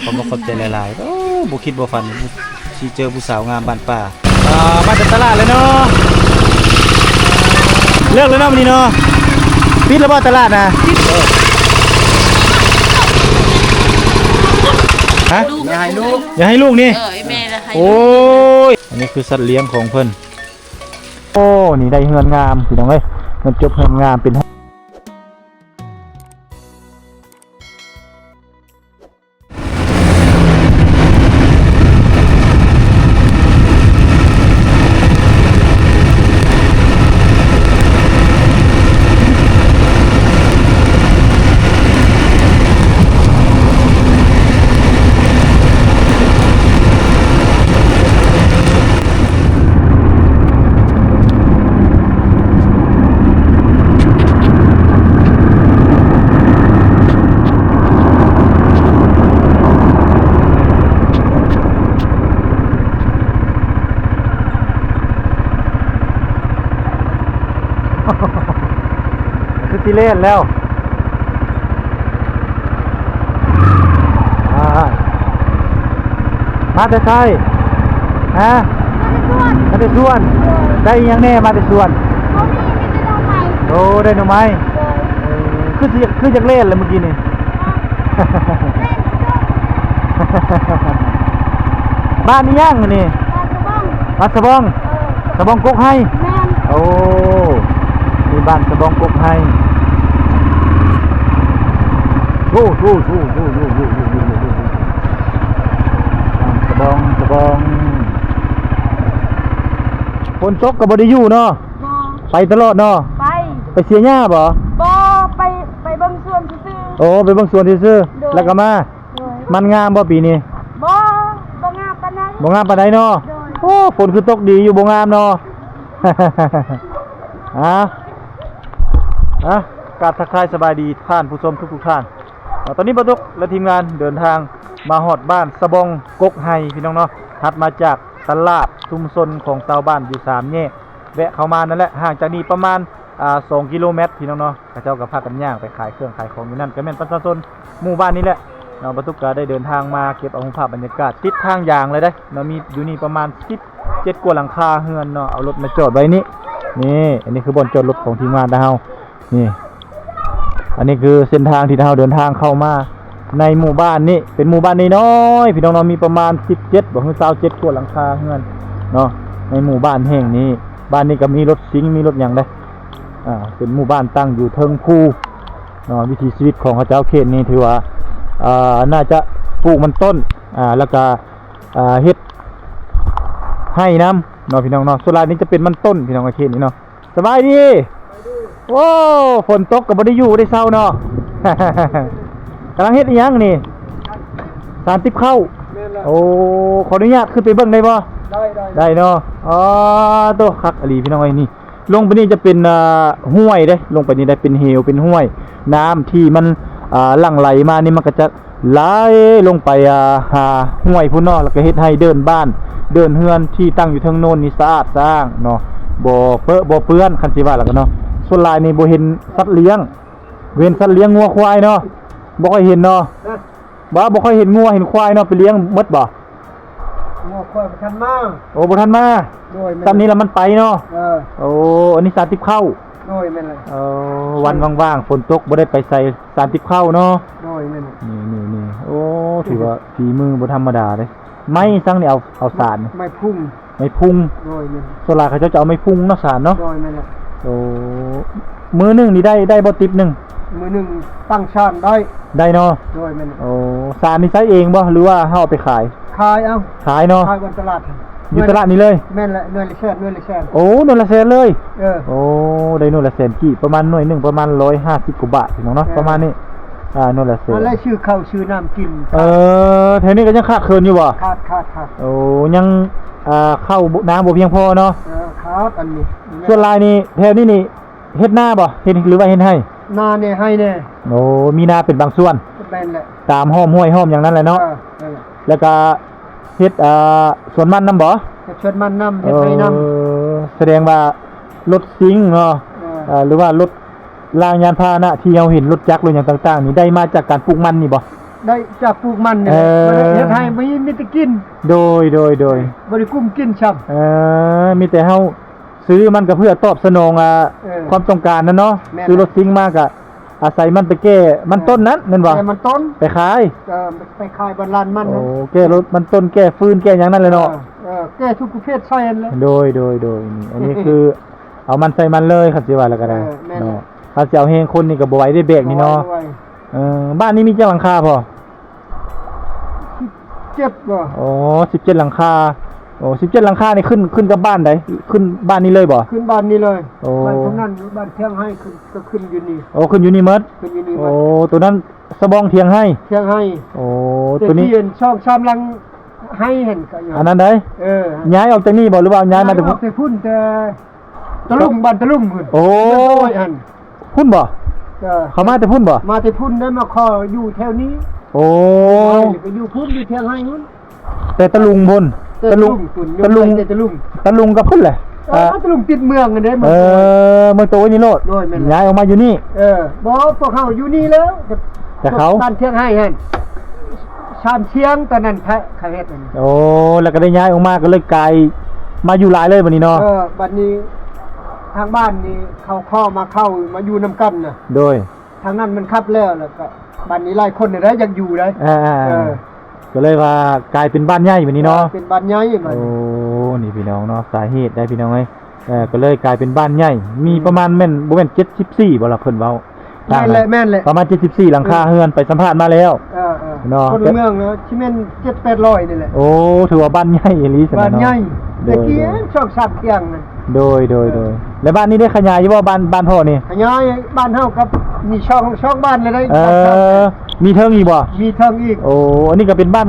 ຂອບ ຂອບໃຈຫຼາຍໆ. ໂອ້ ບໍ່ຄິດບໍ່ຝັນ ຊິເຈີຜູ້ສາວງາມບ້ານປ່າ. ອ່າ ມາແຕ່ຕະຫຼາດເລີຍເນາະ. ເລີກແລ້ວເນາະມື້ນີ້ເນາະ. ປິດແລ້ວບໍ່ຕະຫຼາດນະ? ຮະ? ຢ່າໃຫ້ລູກ ຢ່າໃຫ້ລູກນີ້. ເອີ ແມ່ນລະໃຫ້ ໂອ້ຍ ອັນນີ້ຄືສັດລ້ຽງຂອງເພິ່ນ. ໂອ້ ນີ້ໄດ້ເຮືອນງາມພີ່ນ້ອງເອີຍ. ມັນຈົບເຮືອນງາມເປັນ ຄືຊິແລ່ນແລ້ວ. ອ່າ ມາແຕ່ໃສ? ຮະ? ມາແຕ່ສວນ. ມາແຕ່ສວນ. ໂດຍ. ໄດ້ອີ່ຫຍັງແດ່ມາແຕ່ສວນ? ບໍ່ມີ ມີແຕ່ໜໍ່ໄມ້. ໂອ້ ໄດ້ໜໍ່ໄມ້. ໂດຍ. ເອີ ຄືຊິ ຄືຢາກແລ່ນລະມື້ກີ້ນີ້. ອ່າ ບ້ານອີ່ຫຍັງນີ້? ບ້ານສະບອງ. ບ້ານສະບອງ. ເອີ ສະບອງກົກໄຮ. ແມ່ນ. ໂອ້ ນີ້ບ້ານສະບອງກົກໄຮ. ໂອ້ ໂອ້ ໂອ້ ສະບອງ ສະບອງ. ຝົນຕົກກໍບໍ່ໄດ້ຢູ່ເນາະ? ບໍ່. ໄປຕະຫຼອດເນາະ? ໄປ. ໄປເສຍຫຍ້າບໍ່? ບໍ່ ໄປ ໄປເບິ່ງສວນຊື່ໆ. ໂອ້ ໄປເບິ່ງສວນຊື່ໆ. ໂດຍ. ແລ້ວກໍມາ. ໂດຍ. ມັນງາມບໍ່ປີນີ້? ບໍ່ ບໍ່ງາມປານໃດ. ບໍ່ງາມປານໃດເນາະ? ໂດຍ. ໂອ້ ຝົນຄືຕົກດີຢູ່ ບໍ່ງາມເນາະ. ອ່າ ອ່າ ກາບທັກທາຍສະບາຍດີທ່ານຜູ້ຊົມທຸກໆທ່ານ. ອ່າ ຕອນນີ້ບ່າວຕຸກ ແລະ ທີມງານເດີນທາງມາຮອດບ້ານສະບອງກົກໄຮ ພີ່ນ້ອງເນາະ, ຖັດມາຈາກຕະຫຼາດຊຸມຊົນຂອງຊາວບ້ານຢູ່ສາມແຍກ ແວະເຂົ້າມານັ້ນແຫຼະ. ຫ່າງຈາກນີ້ປະມານ ອ່າ ສອງກິໂລແມັດ ພີ່ນ້ອງເນາະ. ເຂົາເຈົ້າກໍພາກັນຍ່າງໄປຂາຍເຄື່ອງຂາຍຂອງຢູ່ນັ້ນ ກໍແມ່ນປະຊາຊົນໝູ່ບ້ານນີ້ແຫຼະເນາະ. ບ່າວຕຸກກໍໄດ້ເດີນທາງມາເກັບເອົາຮູບພາບບັນຍາກາດຕິດທາງຢາງເລີຍເດ້ເນາະ. ມີຢູ່ນີ້ປະມານສິບເຈັດກວ່າຫຼັງຄາເຮືອນເນາະ, ເອົາລົດມາຈອດໄວ້ນີ້. ນີ້ ອັນນີ້ຄືບ່ອນຈອດລົດຂອງທີມງານຂອງເຮົາ. ນີ້ ອັນນີ້ຄືເສັ້ນທາງທີ່ເຮົາເດີນທາງເຂົ້າມາໃນໝູ່ບ້ານນີ້. ເປັນໝູ່ບ້ານນ້ອຍໆ ພີ່ນ້ອງເນາະ, ມີປະມານສິບເຈັດບໍ່ ຫຼື ຊາວເຈັດກວ່າຫຼັງຄາເຮືອນເນາະ ໃນໝູ່ບ້ານແຫ່ງນີ້. ບ້ານນີ້ກໍມີລົດຊິງ ມີລົດຫຍັງເດ້. ອ່າ ເປັນໝູ່ບ້ານຕັ້ງຢູ່ເທິງພູເນາະ. ວິຖີຊີວິດຂອງເຂົາເຈົ້າເຂດນີ້ຖືວ່າ ອ່າ ໜ້າຈະປູກມັນຕົ້ນ ອ່າ ແລ້ວກໍ ອ່າ ເຮັດໄຮ່ນຳເນາະ ພີ່ນ້ອງເນາະ. ສ່ວນຫຼາຍນີ້ຈະເປັນມັນຕົ້ນ ພີ່ນ້ອງ ເຂດນີ້ເນາະ. ສະບາຍດີ. ໂອ້ ຝົນຕົກກໍບໍ່ໄດ້ຢູ່ໄດ້ເຊົາເນາະ. ກຳລັງເຮັດອີ່ຫຍັງນີ້? ສານຕິບເຂົ້າ. ແມ່ນແລ້ວ. ໂອ້ ຂໍອະນຸຍາດຂຶ້ນໄປເບິ່ງໄດ້ບໍ່? ໄດ້ ໄດ້ ໄດ້ເນາະ. ອໍ ໂຕ ຄັກອີ່ຫຼີ ພີ່ນ້ອງເອີຍ. ນີ້ ລົງໄປນີ້ຈະເປັນ ອ່າ ຫ້ວຍເດ້, ລົງໄປນີ້ໄດ້ເປັນເຫວ ເປັນຫ້ວຍ. ນ້ຳທີ່ມັນ ອ່າ ຫຼັ່ງໄຫຼມານີ້ ມັນກໍຈະໄຫຼລົງໄປ ອ່າ ຫາຫ້ວຍພຸ້ນເນາະ, ແລ້ວກໍເຮັດໃຫ້ເດີ່ນບ້ານ ເດີ່ນເຮືອນທີ່ຕັ້ງຢູ່ເທິງໂນນນີ້ສະອາດສະອ້າງເນາະ, ບໍ່ເປິະບໍ່ເປື້ອນ ຄັນຊິວ່າແລ້ວກໍເນາະ. ສ່ວນຫຼາຍນີ້ບໍ່ເຫັນສັດລ້ຽງ, ເວັ້ນສັດລ້ຽງງົວຄວາຍເນາະ, ບໍ່ຄ່ອຍເຫັນເນາະ. ບໍ່ ບໍ່ຄ່ອຍເຫັນງົວເຫັນຄວາຍເນາະ, ໄປລ້ຽງໝົດບໍ່? ງົວຄວາຍບໍ່ທັນມາ. ໂອ້ ບໍ່ທັນມາ. ໂດຍ ແມ່ນ. ຊ່ຳນີ້ລະມັນໄປເນາະ. ເອີ ໂອ້ ອັນນີ້ສານຕິບເຂົ້າ. ໂດຍ ແມ່ນແລ້ວ. ເອີ ວັນວ່າງໆ ຝົນຕົກບໍ່ໄດ້ໄປໃສ ສານຕິບເຂົ້າເນາະ. ໂດຍ ແມ່ນ. ນີ້ໆໆ ໂອ້ ຖືວ່າຝີມືບໍ່ທຳມະດາເດ້. ໄມ້ສັງນີ້ເອົາ ເອົາສານ ໄມ້ພຸງ. ໄມ້ພຸງ. ໂດຍ ແມ່ນ. ສ່ວນຫຼາຍເຂົາເຈົ້າຈະເອົາໄມ້ພຸງເນາະ ສານເນາະ. ໂດຍ ແມ່ນແຫຼະ. ໂອ້ ມື້ໜຶ່ງນີ້ໄດ້ ໄດ້ບໍ່ ຕິບໜຶ່ງ? ມື້ໜຶ່ງຕັ້ງສານໄດ້. ໄດ້ເນາະ. ໂດຍ ແມ່ນ. ໂອ້ ສານນີ້ໃຊ້ເອງບໍ່ ຫຼືວ່າເຮົາເອົາໄປຂາຍ? ຂາຍເອົາ. ຂາຍເນາະ. ຂາຍວັນຕະຫຼາດ. ຢູ່ຕະຫຼາດນີ້ເລີຍ? ແມ່ນແຫຼະ ໜ່ວຍລະແສນ ໜ່ວຍລະແສນ. ໂອ້ ໜ່ວຍລະແສນເລີຍ. ເອີ ໂອ້ ໄດ້ໜ່ວຍລະແສນກີບ ປະມານໜ່ວຍໜຶ່ງປະມານຮ້ອຍຫ້າສິບກວ່າບາດ ພີ່ນ້ອງເນາະ. ເອີ ປະມານນີ້ ອ່າ ໜ່ວຍລະແສນ. ແລ້ວຊື້ເຂົ້າຊື້ນ້ຳກິນ. ເອີ ແຖວນີ້ກໍຍັງຂາດເຂີນຢູ່ບໍ່? ຂາດ ຂາດ ຂາດ. ໂອ້ ຍັງ ອ່າ ເຂົ້ານ້ຳບໍ່ພຽງພໍເນາະ. ເອີ ຂາດອັນນີ້. ສ່ວນຫຼາຍນີ້ ແຖວນີ້ນີ້ເຮັດນາບໍ່ ເຮັດ ຫຼືວ່າເຮັດໄຮ່? ນາແດ່ ໄຮ່ແດ່. ໂອ້ ມີນາເປັນບາງສ່ວນ. ແມ່ນແຫຼະ. ຕາມຫ້ອມຫ້ວຍຫ້ອມຫຍັງນັ້ນແຫຼະເນາະ. ເອີ ນັ້ນແຫຼະ. ແລ້ວກໍເຮັດ ອ່າ ສວນມັນນຳບໍ່? ເຮັດສວນມັນນຳ ເຮັດໄຮ່ນຳ. ເອີ ສະແດງວ່າລົດຊິງເນາະ. ເອີ ເອີ ຫຼືວ່າລົດລາງຍານພາຫະນະທີ່ເຮົາເຫັນ ລົດຈັກ ລົດຫຍັງຕ່າງໆນີ້ ໄດ້ມາຈາກການປູກມັນນີ້ບໍ່? ໄດ້ຈາກປູກມັນນີ້ແຫຼະ ເອີ ບໍ່ໄດ້ເຮັດໃຫ້ ມີ ມີແຕ່ກິນ. ໂດຍ ໂດຍ ໂດຍ ບໍ່ໄດ້ກຸ້ມກິນຊ້ຳ. ເອີ ມີແຕ່ເຮົາຊື້ມັນກໍເພື່ອຕອບສະໜອງ ອ່າ ເອີ ຄວາມຕ້ອງການນັ້ນເນາະ. ແມ່ນ ຊື້ລົດຊິງມາກໍອາໄສມັນໄປແກ່ມັນຕົ້ນນັ້ນແມ່ນບໍ່? ແກ່ມັນຕົ້ນ ໄປຂາຍ. ເອີ ໄປຂາຍບ້ານລານມັນ. ໂອ້ ແກ່ລົດມັນຕົ້ນ ແກ່ຟືນ ແກ່ຫຍັງນັ້ນແຫຼະເນາະ. ເອີ ເອີ ແກ່ທຸກປະເພດໃສ່ຫັ້ນແຫຼະ. ໂດຍ ໂດຍ ໂດຍ ນີ້ ອັນນີ້ຄືເອົາມັນໃສ່ມັນເລີຍ ຄັນຊິວ່າແລ້ວກໍໄດ້. ເອີ ແມ່ນ ເນາະ ຄັນຊິເອົາແຮງຄົນນີ້ກໍບໍ່ໄຫວເດ້ ແບກນີ້ເນາະ. ບໍ່ໄຫວ ເອີ ບ້ານນີ້ມີຈັກຫຼັງຄາພໍ່? ສິບເຈັດບໍ່? ໂອ້ ສິບເຈັດຫຼັງຄາ. ໂອ້ ສິບເຈັດຫຼັງຄານີ້ຂຶ້ນ ຂຶ້ນກັບບ້ານໃດ? ຂຶ້ນບ້ານນີ້ເລີຍບໍ່? ຂຶ້ນບ້ານນີ້ເລີຍ. ໂອ້ ບ້ານທາງນັ້ນ ບ້ານທຽງໄຮ່ ຂຶ້ນ ກໍຂຶ້ນຢູ່ນີ້. ໂອ້ ຂຶ້ນຢູ່ນີ້ໝົດ? ຂຶ້ນຢູ່ນີ້ໝົດ. ໂອ້ ໂຕນັ້ນສະບອງທຽງໄຮ່? ທຽງໄຮ່. ໂອ້ ແຕ່ໂຕນີ້ ທີ່ເຫັນສອງສາມຫຼັງໄຮ່ຫັ້ນກໍຢູ່ ອັນນັ້ນໃດ? ເອີ ຍ້າຍອອກຈາກນີ້ບໍ່ ຫຼືວ່າຍ້າຍມາແຕ່ພຸ້ນ? ຍ້າຍອອກແຕ່ພຸ້ນ ແຕ່ ຕະລຸງ ບ້ານຕະລຸງພຸ້ນ. ໂອ້ ເມືອງໂອ້ຍຫັ້ນ. ພຸ້ນບໍ່? ເອີ ເຂົາມາແຕ່ພຸ້ນບໍ່? ມາແຕ່ພຸ້ນໄດ້ ມາຂໍຢູ່ແຖວນີ້. ໂອ້ ແລ້ວກໍຢູ່ພຸ້ນ ຢູ່ທຽງໄຮ່ພຸ້ນ. ແຕ່ຕະລຸງພຸ້ນ. ແຕ່ຕະລຸງ ຕະລຸງ ຕະລຸງ ຕະລຸງ ຕະລຸງກໍພຸ້ນແຫຼະ. ເອີ ເອີ ຕະລຸງຕິດເມືອງຫັ້ນເດ້. ເອີ ເມືອງໂຕນີ້ໂລດ. ໂດຍ ແມ່ນ ຍ້າຍອອກມາຢູ່ນີ້. ເອີ ບໍ່ ພວກເຮົາຢູ່ນີ້ແລ້ວ ແຕ່ເຂົາ ບ້ານທຽງໄຮ່ຫັ້ນ ສາມທຽງຕອນນັ້ນ ເຂົາເຮັດຫັ້ນ. ໂອ້ ແລ້ວກໍໄດ້ຍ້າຍອອກມາ ກໍເລີຍກາຍມາຢູ່ຫຼາຍເລີຍບັດນີ້ເນາະ. ເອີ ບັດນີ້ທາງບ້ານນີ້ເຂົາຂໍມາເຂົ້າມາຢູ່ນຳກັນນະ. ໂດຍ ທາງນັ້ນມັນຂັບແລ້ວ ແລ້ວກໍບັດນີ້ຫຼາຍຄົນໄດ໋ ຢາກຢູ່ໄດ໋. ເອີ ເອີ ເອີ ກໍເລີຍວ່າກາຍເປັນບ້ານໃຫຍ່ບັດນີ້ເນາະ. ເປັນບ້ານໃຫຍ່ບັດນີ້. ໂອ້ ນີ້ພີ່ນ້ອງເນາະ ສາເຫດໄດ໋ພີ່ນ້ອງເອີຍ. ເອີ ກໍເລີຍກາຍເປັນບ້ານໃຫຍ່ ມີ ອືມ ປະມານແມ່ນ ບໍ່ແມ່ນເຈັດສິບສີ່ບໍ່ລະ ເພິ່ນເວົ້າ. ແມ່ນແຫຼະ ແມ່ນແຫຼະ ປະມານເຈັດສິບສີ່ຫຼັງຄາ ເອີ ເຮືອນໄປສຳພາດມາແລ້ວ. ເອີ ເອີ ເນາະ ຄົນລະເມືອງເນາະ ຊິແມ່ນເຈັດແປດຮ້ອຍນີ້ແຫຼະ. ໂອ້ ຖືວ່າບ້ານໃຫຍ່ອີ່ຫຼີຊັ້ນນະ. ບ້ານໃຫຍ່ ໂດຍ ແຕ່ກີ້ ໂດຍ ສອງສາມທຽງນັ້ນ. ໂດຍ ໂດຍ ເອີ ໂດຍ ແລ້ວບ້ານນີ້ໄດ້ຂະຫຍາຍຢູ່ບໍ່? ບ້ານ ບ້ານພໍ່ນີ້ ຂະຫຍາຍ ບ້ານເຮົາກໍມີຊ່ອງ ຊ່ອງບ້ານແລ້ວໄດ໋. ເອີ ບ້ານເຮົາ ມີເທິງອີກບໍ່? ມີເທິງອີກ. ໂອ້ ອັນນີ້ກໍເປັນບ້ານ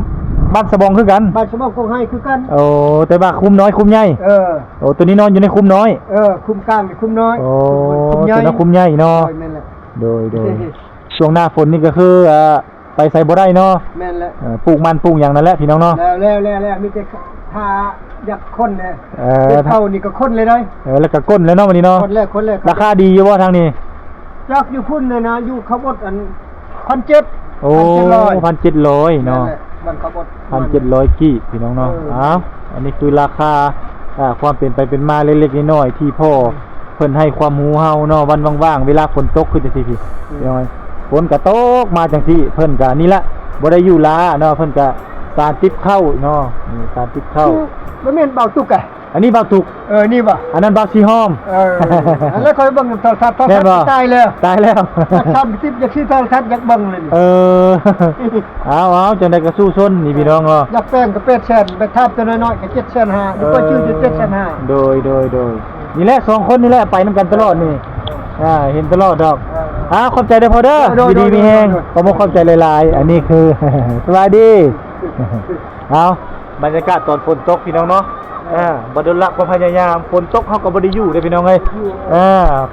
ບ້ານສະບອງຄືກັນ? ບ້ານສະບອງກົກໄຮ່ຄືກັນ. ໂອ້ ແຕ່ວ່າຄຸ້ມນ້ອຍຄຸ້ມໃຫຍ່. ເອີ ໂອ້ ໂຕນີ້ນອນຢູ່ໃນຄຸ້ມນ້ອຍ. ເອີ ຄຸ້ມກາງ ຄຸ້ມນ້ອຍ. ໂອ້ ຄຸ້ມໃຫຍ່ ໂຕນັ້ນຄຸ້ມໃຫຍ່ເນາະ. ໂດຍ ແມ່ນແຫຼະ. ໂດຍ ໂດຍ ຊ່ວງໜ້າຝົນນີ້ກໍຄື ອ່າ ໄປໃສບໍ່ໄດ້ເນາະ. ແມ່ນແຫຼະ. ເອີ ປູກມັນປູກຫຍັງນັ້ນແຫຼະພີ່ນ້ອງເນາະ. ແລ້ວ ແລ້ວ ແລ້ວ ແລ້ວ ມີແຕ່ຖ້າຢາກຄົນແຫຼະ. ເອີ ເຮັດເຂົ້ານີ້ກໍຄົນເລີຍໄດ໋. ເອີ ແລ້ວກໍຄົນແລ້ວເນາະ ມື້ນີ້ເນາະ. ຄົນແລ້ວ ຄົນແລ້ວ. ລາຄາດີຢູ່ບໍ່ທາງນີ້? ຈັກຢູ່ພຸ້ນແຫຼະນະ ຢູ່ເຂົາບົດອັນ ພັນເຈັດ. ໂອ້ ພັນເຈັດຮ້ອຍ ພັນເຈັດຮ້ອຍເນາະ. ນັ້ນແຫຼະ ບ້ານເຂົາບົດ ພັນເຈັດຮ້ອຍກີບ ພີ່ນ້ອງເນາະ. ເອີ ເອົ້າ ອັນນີ້ຄືລາຄາ ອ່າ ຄວາມເປັນໄປເປັນມາເລັກໆນ້ອຍໆ ທີ່ພໍ່ ອືມ ເພິ່ນໃຫ້ຄວາມຮູ້ເຮົາເນາະ. ວັນວ່າງໆ ເວລາຝົນຕົກຄືຈັ່ງຊີ້ ອືມ ພີ່ນ້ອງ ຝົນກໍຕົກມາຈັ່ງຊີ້ ເພິ່ນກໍນີ້ລະ ບໍ່ໄດ້ຢູ່ຫຼ້າເນາະ. ເພິ່ນກໍສານຕິບເຂົ້າເນາະ ນີ້ສານຕິບເຂົ້າ. ບໍ່ແມ່ນເບົາຕຸກກະ ອັນນີ້ບ່າວຕຸກ. ເອີ ນີ້ບໍ່? ອັນນັ້ນບ່າວສີຫອມ. ເອີ ອັນນັ້ນຂ້ອຍເບິ່ງໂທລະທັດ ໂທລະທັດຕາຍແລ້ວ ຕາຍແລ້ວ. ຢາກສາມສິບ ຢາກຊື້ໂທລະທັດ ຢາກເບິ່ງເລີຍນີ້. ເອີ ເອົາ ເອົາ ຈັ່ງໃດກໍສູ້ຊົນນີ້ພີ່ນ້ອງເນາະ. ຢາກແປງກໍແປດແສນ ໄປທາບຕົວນ້ອຍໆກໍເຈັດແສນຫ້າ ເອີ ໄປຈື່ຢູ່ເຈັດແສນຫ້າ. ໂດຍ ໂດຍ ໂດຍ ນີ້ແຫຼະ ສອງຄົນນີ້ແຫຼະ ໄປນຳກັນຕະຫຼອດນີ້. ອ່າ ເຫັນຕະຫຼອດດອກ. ເອີ ອ່າ ຂອບໃຈເດີພໍ່ເດີ. ໂດຍ ຢູ່ດີມີແຮງ. ໂດຍ ໂດຍ ຂອບໃຈຫຼາຍໆ. ອັນນີ້ຄື ສະບາຍດີ. ເອົາ ບັນຍາກາດຕອນຝົນຕົກພີ່ນ້ອງເນາະ. ເອີ ອ່າ ບໍ່ດົນລະຄວາມພະຍາຍາມ ຝົນຕົກເຮົາກໍບໍ່ໄດ້ຢູ່ເດ້ພີ່ນ້ອງເອີຍ. ເອີ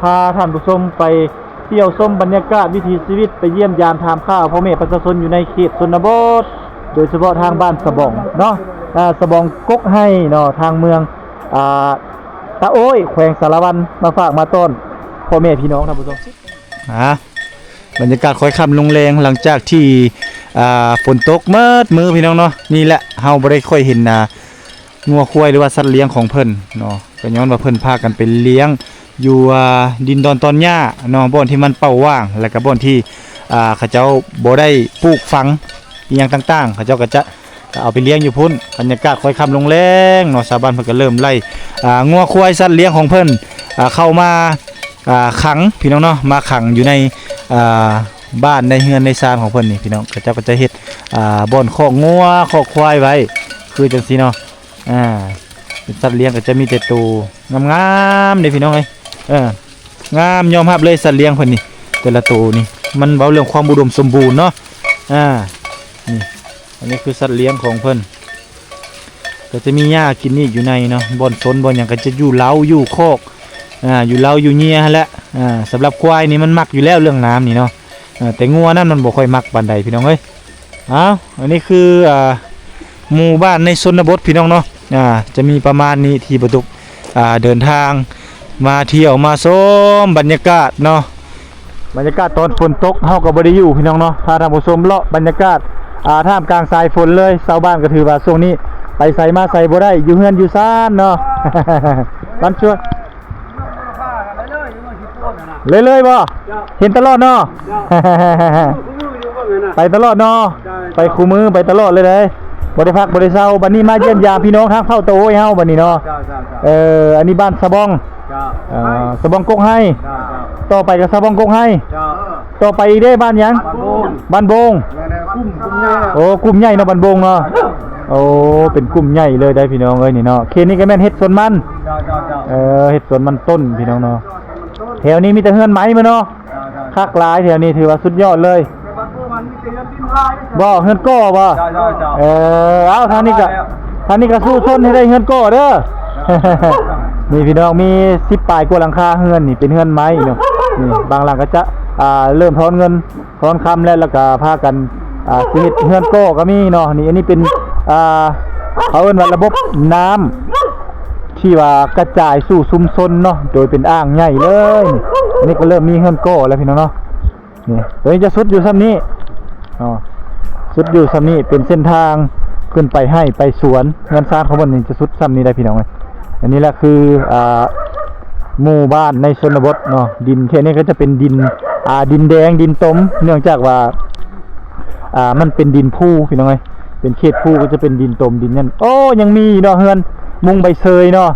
ພາທ່ານຜູ້ຊົມໄປທ່ຽວຊົມບັນຍາກາດວິຖີຊີວິດ ໄປຢ້ຽມຢາມຖາມຂ່າວພໍ່ແມ່ປະຊາຊົນຢູ່ໃນເຂດຊົນນະບົດ ໂດຍສະເພາະທາງບ້ານສະບອງເນາະ ເອີ ສະບອງກົກໄຮ່ເນາະ ທາງເມືອງ ອ່າ ຕາໂອ້ຍ ແຂວງສາລະວັນ ມາຝາກມາຕ້ອນພໍ່ແມ່ພີ່ນ້ອງທ່ານຜູ້ຊົມ. ອ່າ ບັນຍາກາດຄ່ອຍຄ່ຳລົງແລງ ຫຼັງຈາກທີ່ ອ່າ ຝົນຕົກໝົດມື້ພີ່ນ້ອງເນາະ. ນີ້ແຫຼະ ເຮົາບໍ່ໄດ້ຄ່ອຍເຫັນ ອ່າ ງົວຄວາຍ ຫຼືວ່າສັດລ້ຽງຂອງເພິ່ນເນາະ ກໍຍ້ອນວ່າເພິ່ນພາກັນໄປລ້ຽງຢູ່ ອ່າ ດິນດອນຕອນຫຍ້າເນາະ ບ່ອນທີ່ມັນເປົ່າຫວ່າງ ແລ້ວກໍບ່ອນທີ່ ອ່າ ເຂົາເຈົ້າບໍ່ໄດ້ປູກຝັງອີ່ຫຍັງຕ່າງໆ ເຂົາເຈົ້າກໍຈະ ກໍເອົາໄປລ້ຽງຢູ່ພຸ້ນ. ບັນຍາກາດຄ່ອຍຄ່ຳລົງແລງເນາະ ຊາວບ້ານເພິ່ນກໍເລີ່ມໄລ່ ອ່າ ງົວຄວາຍສັດລ້ຽງຂອງເພິ່ນ ອ່າ ເຂົ້າມາ ອ່າ ຂັງພີ່ນ້ອງເນາະ ມາຂັງຢູ່ໃນ ອ່າ ບ້ານໃນເຮືອນໃນຊານຂອງເພິ່ນນີ້ພີ່ນ້ອງ. ເຂົາເຈົ້າກໍຈະເຮັດ ອ່າ ບ່ອນຄອກງົວຄອກຄວາຍໄວ້ຄືຈັ່ງຊີ້ເນາະ. ອ່າ ເປັນສັດລ້ຽງກໍຈະມີແຕ່ໂຕງາມໆເດ້ພີ່ນ້ອງເອີຍ. ເອີ ງາມ ຍອມຮັບເລີຍສັດລ້ຽງເພິ່ນນີ້ ແຕ່ລະໂຕນີ້ ມັນເວົ້າເລື່ອງຄວາມອຸດົມສົມບູນເນາະ. ອ່າ ນີ້ ອັນນີ້ຄືສັດລ້ຽງຂອງເພິ່ນ ກໍຈະມີຫຍ້າກິນອີກຢູ່ໃນເນາະ ບ່ອນຊົນບ່ອນຫຍັງກໍຈະຢູ່ເລົ້າຢູ່ຄອກ ອ່າ ຢູ່ເລົ້າຢູ່ເຫຍື່ອຫັ້ນແຫຼະ. ອ່າ ສຳລັບຄວາຍນີ້ມັນມັກຢູ່ແລ້ວເລື່ອງນ້ຳນີ້ເນາະ ເອີ ແຕ່ງົວນັ້ນມັນບໍ່ຄ່ອຍມັກປານໃດພີ່ນ້ອງເອີຍ. ອ້າວ ອັນນີ້ຄື ອ່າ ໝູ່ບ້ານໃນຊົນນະບົດພີ່ນ້ອງເນາະ. ອ່າ ຈະມີປະມານນີ້ທີ່ປະຕຸກ ອ່າ ເດີນທາງມາທ່ຽວມາຊົມບັນຍາກາດເນາະ ບັນຍາກາດຕອນຝົນຕົກ ເຮົາກໍບໍ່ໄດ້ຢູ່ພີ່ນ້ອງເນາະ ພາທ່ານຜູ້ຊົມເລາະບັນຍາກາດ ອ່າ ທ່າມກາງສາຍຝົນເລີຍ. ຊາວບ້ານກໍຖືວ່າຊ່ວງນີ້ໄປໃສມາໃສບໍ່ໄດ້ ຢູ່ເຮືອນຢູ່ຊານເນາະ. ລຳຊວນ ເລື້ອຍໆບໍ່? ເຈົ້າ ເຫັນຕະຫຼອດເນາະ. ເຈົ້າ ໄປຕະຫຼອດເນາະ. ເຈົ້າ ໄປຄູ່ມື້ໄປຕະຫຼອດເລີຍເດ້ ບໍ່ໄດ້ພັກບໍ່ໄດ້ເຊົາ. ບັດນີ້ມາຢ້ຽມຢາມພີ່ນ້ອງທາງເຜົ່າຕາໂອ້ຍເຮົາບັດນີ້ເນາະ. ເຈົ້າ ເຈົ້າ ເຈົ້າ ເອີ ອັນນີ້ບ້ານສະບອງ ເຈົ້າ ເອີ ສະບອງກົກໄຮ. ເຈົ້າ ເຈົ້າ ຕໍ່ໄປກໍສະບອງກົກໄຮ. ເຈົ້າ ຕໍ່ໄປອີກເດ້ ບ້ານຫຍັງ? ບ້ານໂບງ ບ້ານໂບງ. ແມ່ນໆ ກຸ່ມ ກຸ່ມໃຫຍ່ ໂອ້ ກຸ່ມໃຫຍ່ເນາະ ບ້ານໂບງເນາະ. ໂອ້ ເປັນກຸ່ມໃຫຍ່ເລີຍໄດ໋ພີ່ນ້ອງເອີຍນີ້ເນາະ. ເຂດນີ້ກໍແມ່ນເຮັດສວນມັນ. ເຈົ້າ ເຈົ້າ ເຈົ້າ ເອີ ເຮັດສວນມັນຕົ້ນພີ່ນ້ອງເນາະ. ແຖວນີ້ມີແຕ່ເຮືອນໄມ້ໝົດເນາະ. ເຈົ້າ ເຈົ້າ ຄັກຫຼາຍ ແຖວນີ້ຖືວ່າສຸດຍອດເລີຍ. ແຕ່ບ້ານໂບງມັນມີແຕ່ເຮືອນດິນລາຍ. ບໍ່ ເຮືອນກໍ່ບໍ່? ເຈົ້າ ເຈົ້າ ເຈົ້າ ເອີ ເອົາ ທາງນີ້ກໍ ທາງນີ້ກໍສູ້ຊົນໃຫ້ໄດ້ເຮືອນກໍ່ເດີ. ນີ້ພີ່ນ້ອງ ມີສິບປາຍກວ່າຫຼັງຄາເຮືອນນີ້ ເປັນເຮືອນໄມ້ເນາະ. ນີ້ບາງຫຼັງກໍຈະ ອ່າ ເລີ່ມຖອນເງິນ ທອນຄຳແລ້ວ ແລ້ວກໍພາກັນ ອ່າ ຊິເຮັດເຮືອນກໍ່ກໍມີເນາະ. ນີ້ ອັນນີ້ເປັນ ອ່າ ເຂົາເອີ້ນວ່າລະບົບນ້ຳທີ່ວ່າກະຈາຍສູ່ຊຸມຊົນເນາະ ໂດຍເປັນອ່າງໃຫຍ່ເລີຍ. ນີ້ ອັນນີ້ກໍເລີ່ມມີເຮືອນກໍ່ແລ້ວພີ່ນ້ອງເນາະ. ນີ້ ໂຕນີ້ຈະສຸດຢູ່ຊ່ຳນີ້ເນາະ ສຸດຢູ່ຊ່ຳນີ້ ເປັນເສັ້ນທາງຂຶ້ນໄປໄຮ່ໄປສວນ. ເຮືອນຊານຂອງເພິ່ນນີ້ຈະສຸດຊ່ຳນີ້ໄດ໋ພີ່ນ້ອງເອີຍ. ອັນນີ້ແຫຼະຄື ອ່າ ໝູ່ບ້ານໃນຊົນນະບົດເນາະ. ດິນແຖວນີ້ກໍຈະເປັນດິນ ອ່າ ດິນແດງ ດິນຕົມ ເນື່ອງຈາກວ່າ ອ່າ ມັນເປັນດິນພູພີ່ນ້ອງເອີຍ ເປັນເຂດພູ ກໍຈະເປັນດິນຕົມ ດິນຫຍັງ. ໂອ້ ຍັງມີເນາະ ເຮືອນມຸງໃບເຊີຍເນາະ.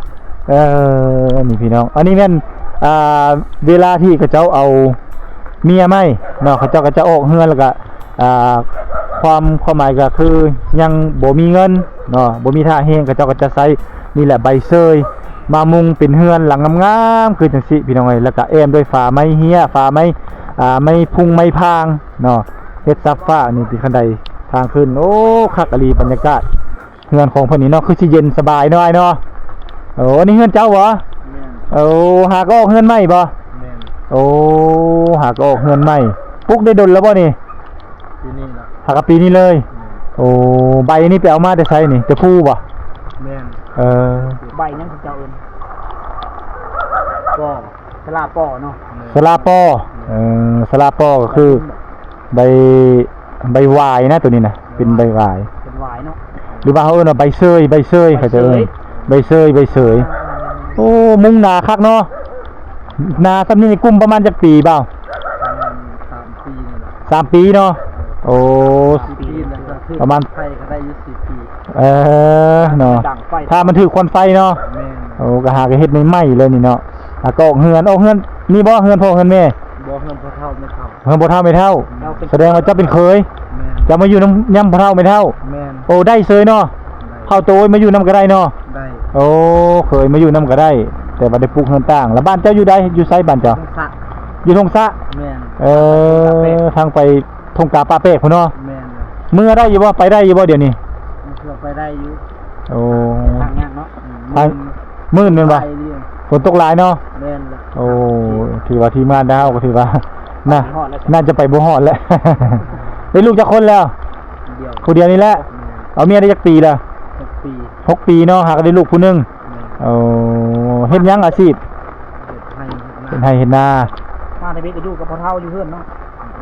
ເອີ ນີ້ພີ່ນ້ອງ ອັນນີ້ແມ່ນ ອ່າ ເວລາທີ່ເຂົາເຈົ້າເອົາເມຍໃໝ່ເນາະ ເຂົາເຈົ້າກໍຈະອອກເຮືອນ ແລ້ວກໍ ອ່າ ຄວາມ ຄວາມໝາຍກໍຄືຍັງບໍ່ມີເງິນເນາະ ບໍ່ມີທ່າແຮງ ເຂົາເຈົ້າກໍຈະໃຊ້ນີ້ແຫຼະ ໃບເຊີຍມາມຸງເປັນເຮືອນຫຼັງງາມໆ ຄືຈັ່ງຊີ້ພີ່ນ້ອງເອີຍ. ແລ້ວກໍແອ້ມດ້ວຍຝາໄມ້ເຮ້ຍ ຝາໄມ້ ອ່າ ໄມ້ພຸງໄມ້ພາງເນາະ ເຮັດສັບຟ້າ. ນີ້ເປັນຄັນໄດທາງຂຶ້ນ. ໂອ້ ຄັກອີ່ຫຼີບັນຍາກາດ ເຮືອນຂອງເພິ່ນນີ້ເນາະ ຄືຊິເຢັນສະບາຍເນາະອ້າຍເນາະ. ໂອ້ ອັນນີ້ເຮືອນເຈົ້າບໍ່? ແມ່ນ. ໂອ້ ຫາກໍອອກເຮືອນໃໝ່ບໍ່? ແມ່ນ. ໂອ້ ຫາກໍອອກເຮືອນໃໝ່. ປຸກໄດ້ດົນແລ້ວບໍ່ນີ້? ປີນີ້ລະ. ຫາກໍປີນີ້ເລີຍ. ແມ່ນ. ໂອ້ ໃບນີ້ໄປເອົາມາແຕ່ໃສນີ້? ແຕ່ພູບໍ່? ແມ່ນ. ເອີ ໃບຫຍັງເຂົາເຈົ້າເອີ້ນ? ກໍ ສະຫຼາປໍເນາະ. ແມ່ນ. ສະຫຼາປໍ. ເອີ ສະຫຼາປໍກໍຄື ໃບ ໃບຫວາຍນະ ໂຕນີ້ນະ ເປັນໃບຫວາຍ ເປັນຫວາຍເນາະ ຫຼືວ່າເຮົາເອີ້ນວ່າໃບເຊີຍ ໃບເຊີຍ ໃບເຊີຍ ເຂົາຈະເອີ້ນໃບເຊີຍ ໃບເຊີຍ. ໂອ້ ມຸງໜາຄັກເນາະ. ໜາຊ່ຳນີ້ນີ້ກຸ້ມປະມານຈັກປີບ່າວ? ປະມານສາມປີນີ້ແຫຼະ. ສາມປີເນາະ. ໂອ້ ສາມປີແລ້ວກໍຄື ປະມານໄຟກໍໄດ້ຢູ່ສີ່ປີ. ເອີ ເນາະ ຖ້າມັນຖືກຄວັນໄຟເນາະ. ແມ່ນ. ໂອ້ ກໍຫາກໍເຮັດໃໝ່ໆເລີຍນີ້ເນາະ. ຫາກໍອອກເຮືອນ ອອກເຮືອນ ນີ້ບໍ່ເຮືອນພໍ່ເຮືອນແມ່? ບໍ່ ເຮືອນພໍ່ເຖົ້າແມ່ເຖົ້າ. ເຮືອນພໍ່ເຖົ້າແມ່ເຖົ້າ. ສະແດງວ່າເຈົ້າເປັນເຂີຍ. ແມ່ນ. ເຈົ້າມາຢູ່ນຳ ນຳພໍ່ເຖົ້າແມ່ເຖົ້າ. ແມ່ນ. ໂອ້ ໄດ້ເຊີຍເນາະ. ໄດ້. ເຮົາໂຕມາຢູ່ນຳກໍໄດ້ເນາະ. ໄດ້. ໂອ້ ເຂີຍມາຢູ່ນຳກໍໄດ້ ແຕ່ວ່າໄດ້ປຸກເຮືອນຕ່າງ. ແລ້ວບ້ານເຈົ້າຢູ່ໃດ? ຢູ່ໃສບ້ານເຈົ້າ? ທົ່ງສະ. ຢູ່ທົ່ງສະ. ແມ່ນ. ເອີ ທາງໄປທົ່ງກາປ່າແປກພຸ້ນເນາະ. ແມ່ນ. ເມືອໄດ້ຢູ່ບໍ່? ໄປໄດ້ຢູ່ບໍ່ດຽວນີ້? ເທື່ອໄປໄດ້ຢູ່. ໂອ້ ທາງຍາກເນາະ. ທາງ ມື່ນແມ່ນບໍ່? ໄປເລີຍ. ຝົນຕົກຫຼາຍເນາະ. ແມ່ນລະ. ໂອ້ ຖືວ່າທີມງານເຮົາກໍຖືວ່າ ໜ້າ ໜ້າຈະໄປບໍ່ຮອດແລ້ວ. ໄດ້ລູກຈັກຄົນແລ້ວ? ຜູ້ດຽວ ຜູ້ດຽວນີ້ແຫຼະ. ແມ່ນ. ເອົາເມຍໄດ້ຈັກປີແລ້ວ? ຫົກປີ. ຫົກປີເນາະ ຫາກໍໄດ້ລູກຜູ້ໜຶ່ງ. ແມ່ນ. ໂອ້ ເຮັດຫຍັງອາຊີບ? ເຮັດໄຮ່ເຮັດນາ. ເຮັດໄຮ່ເຮັດນາ. ມາແຕ່ເວກກໍຢູ່ກັບພໍ່ເຖົ້າຢູ່ເຮືອນເນາະ.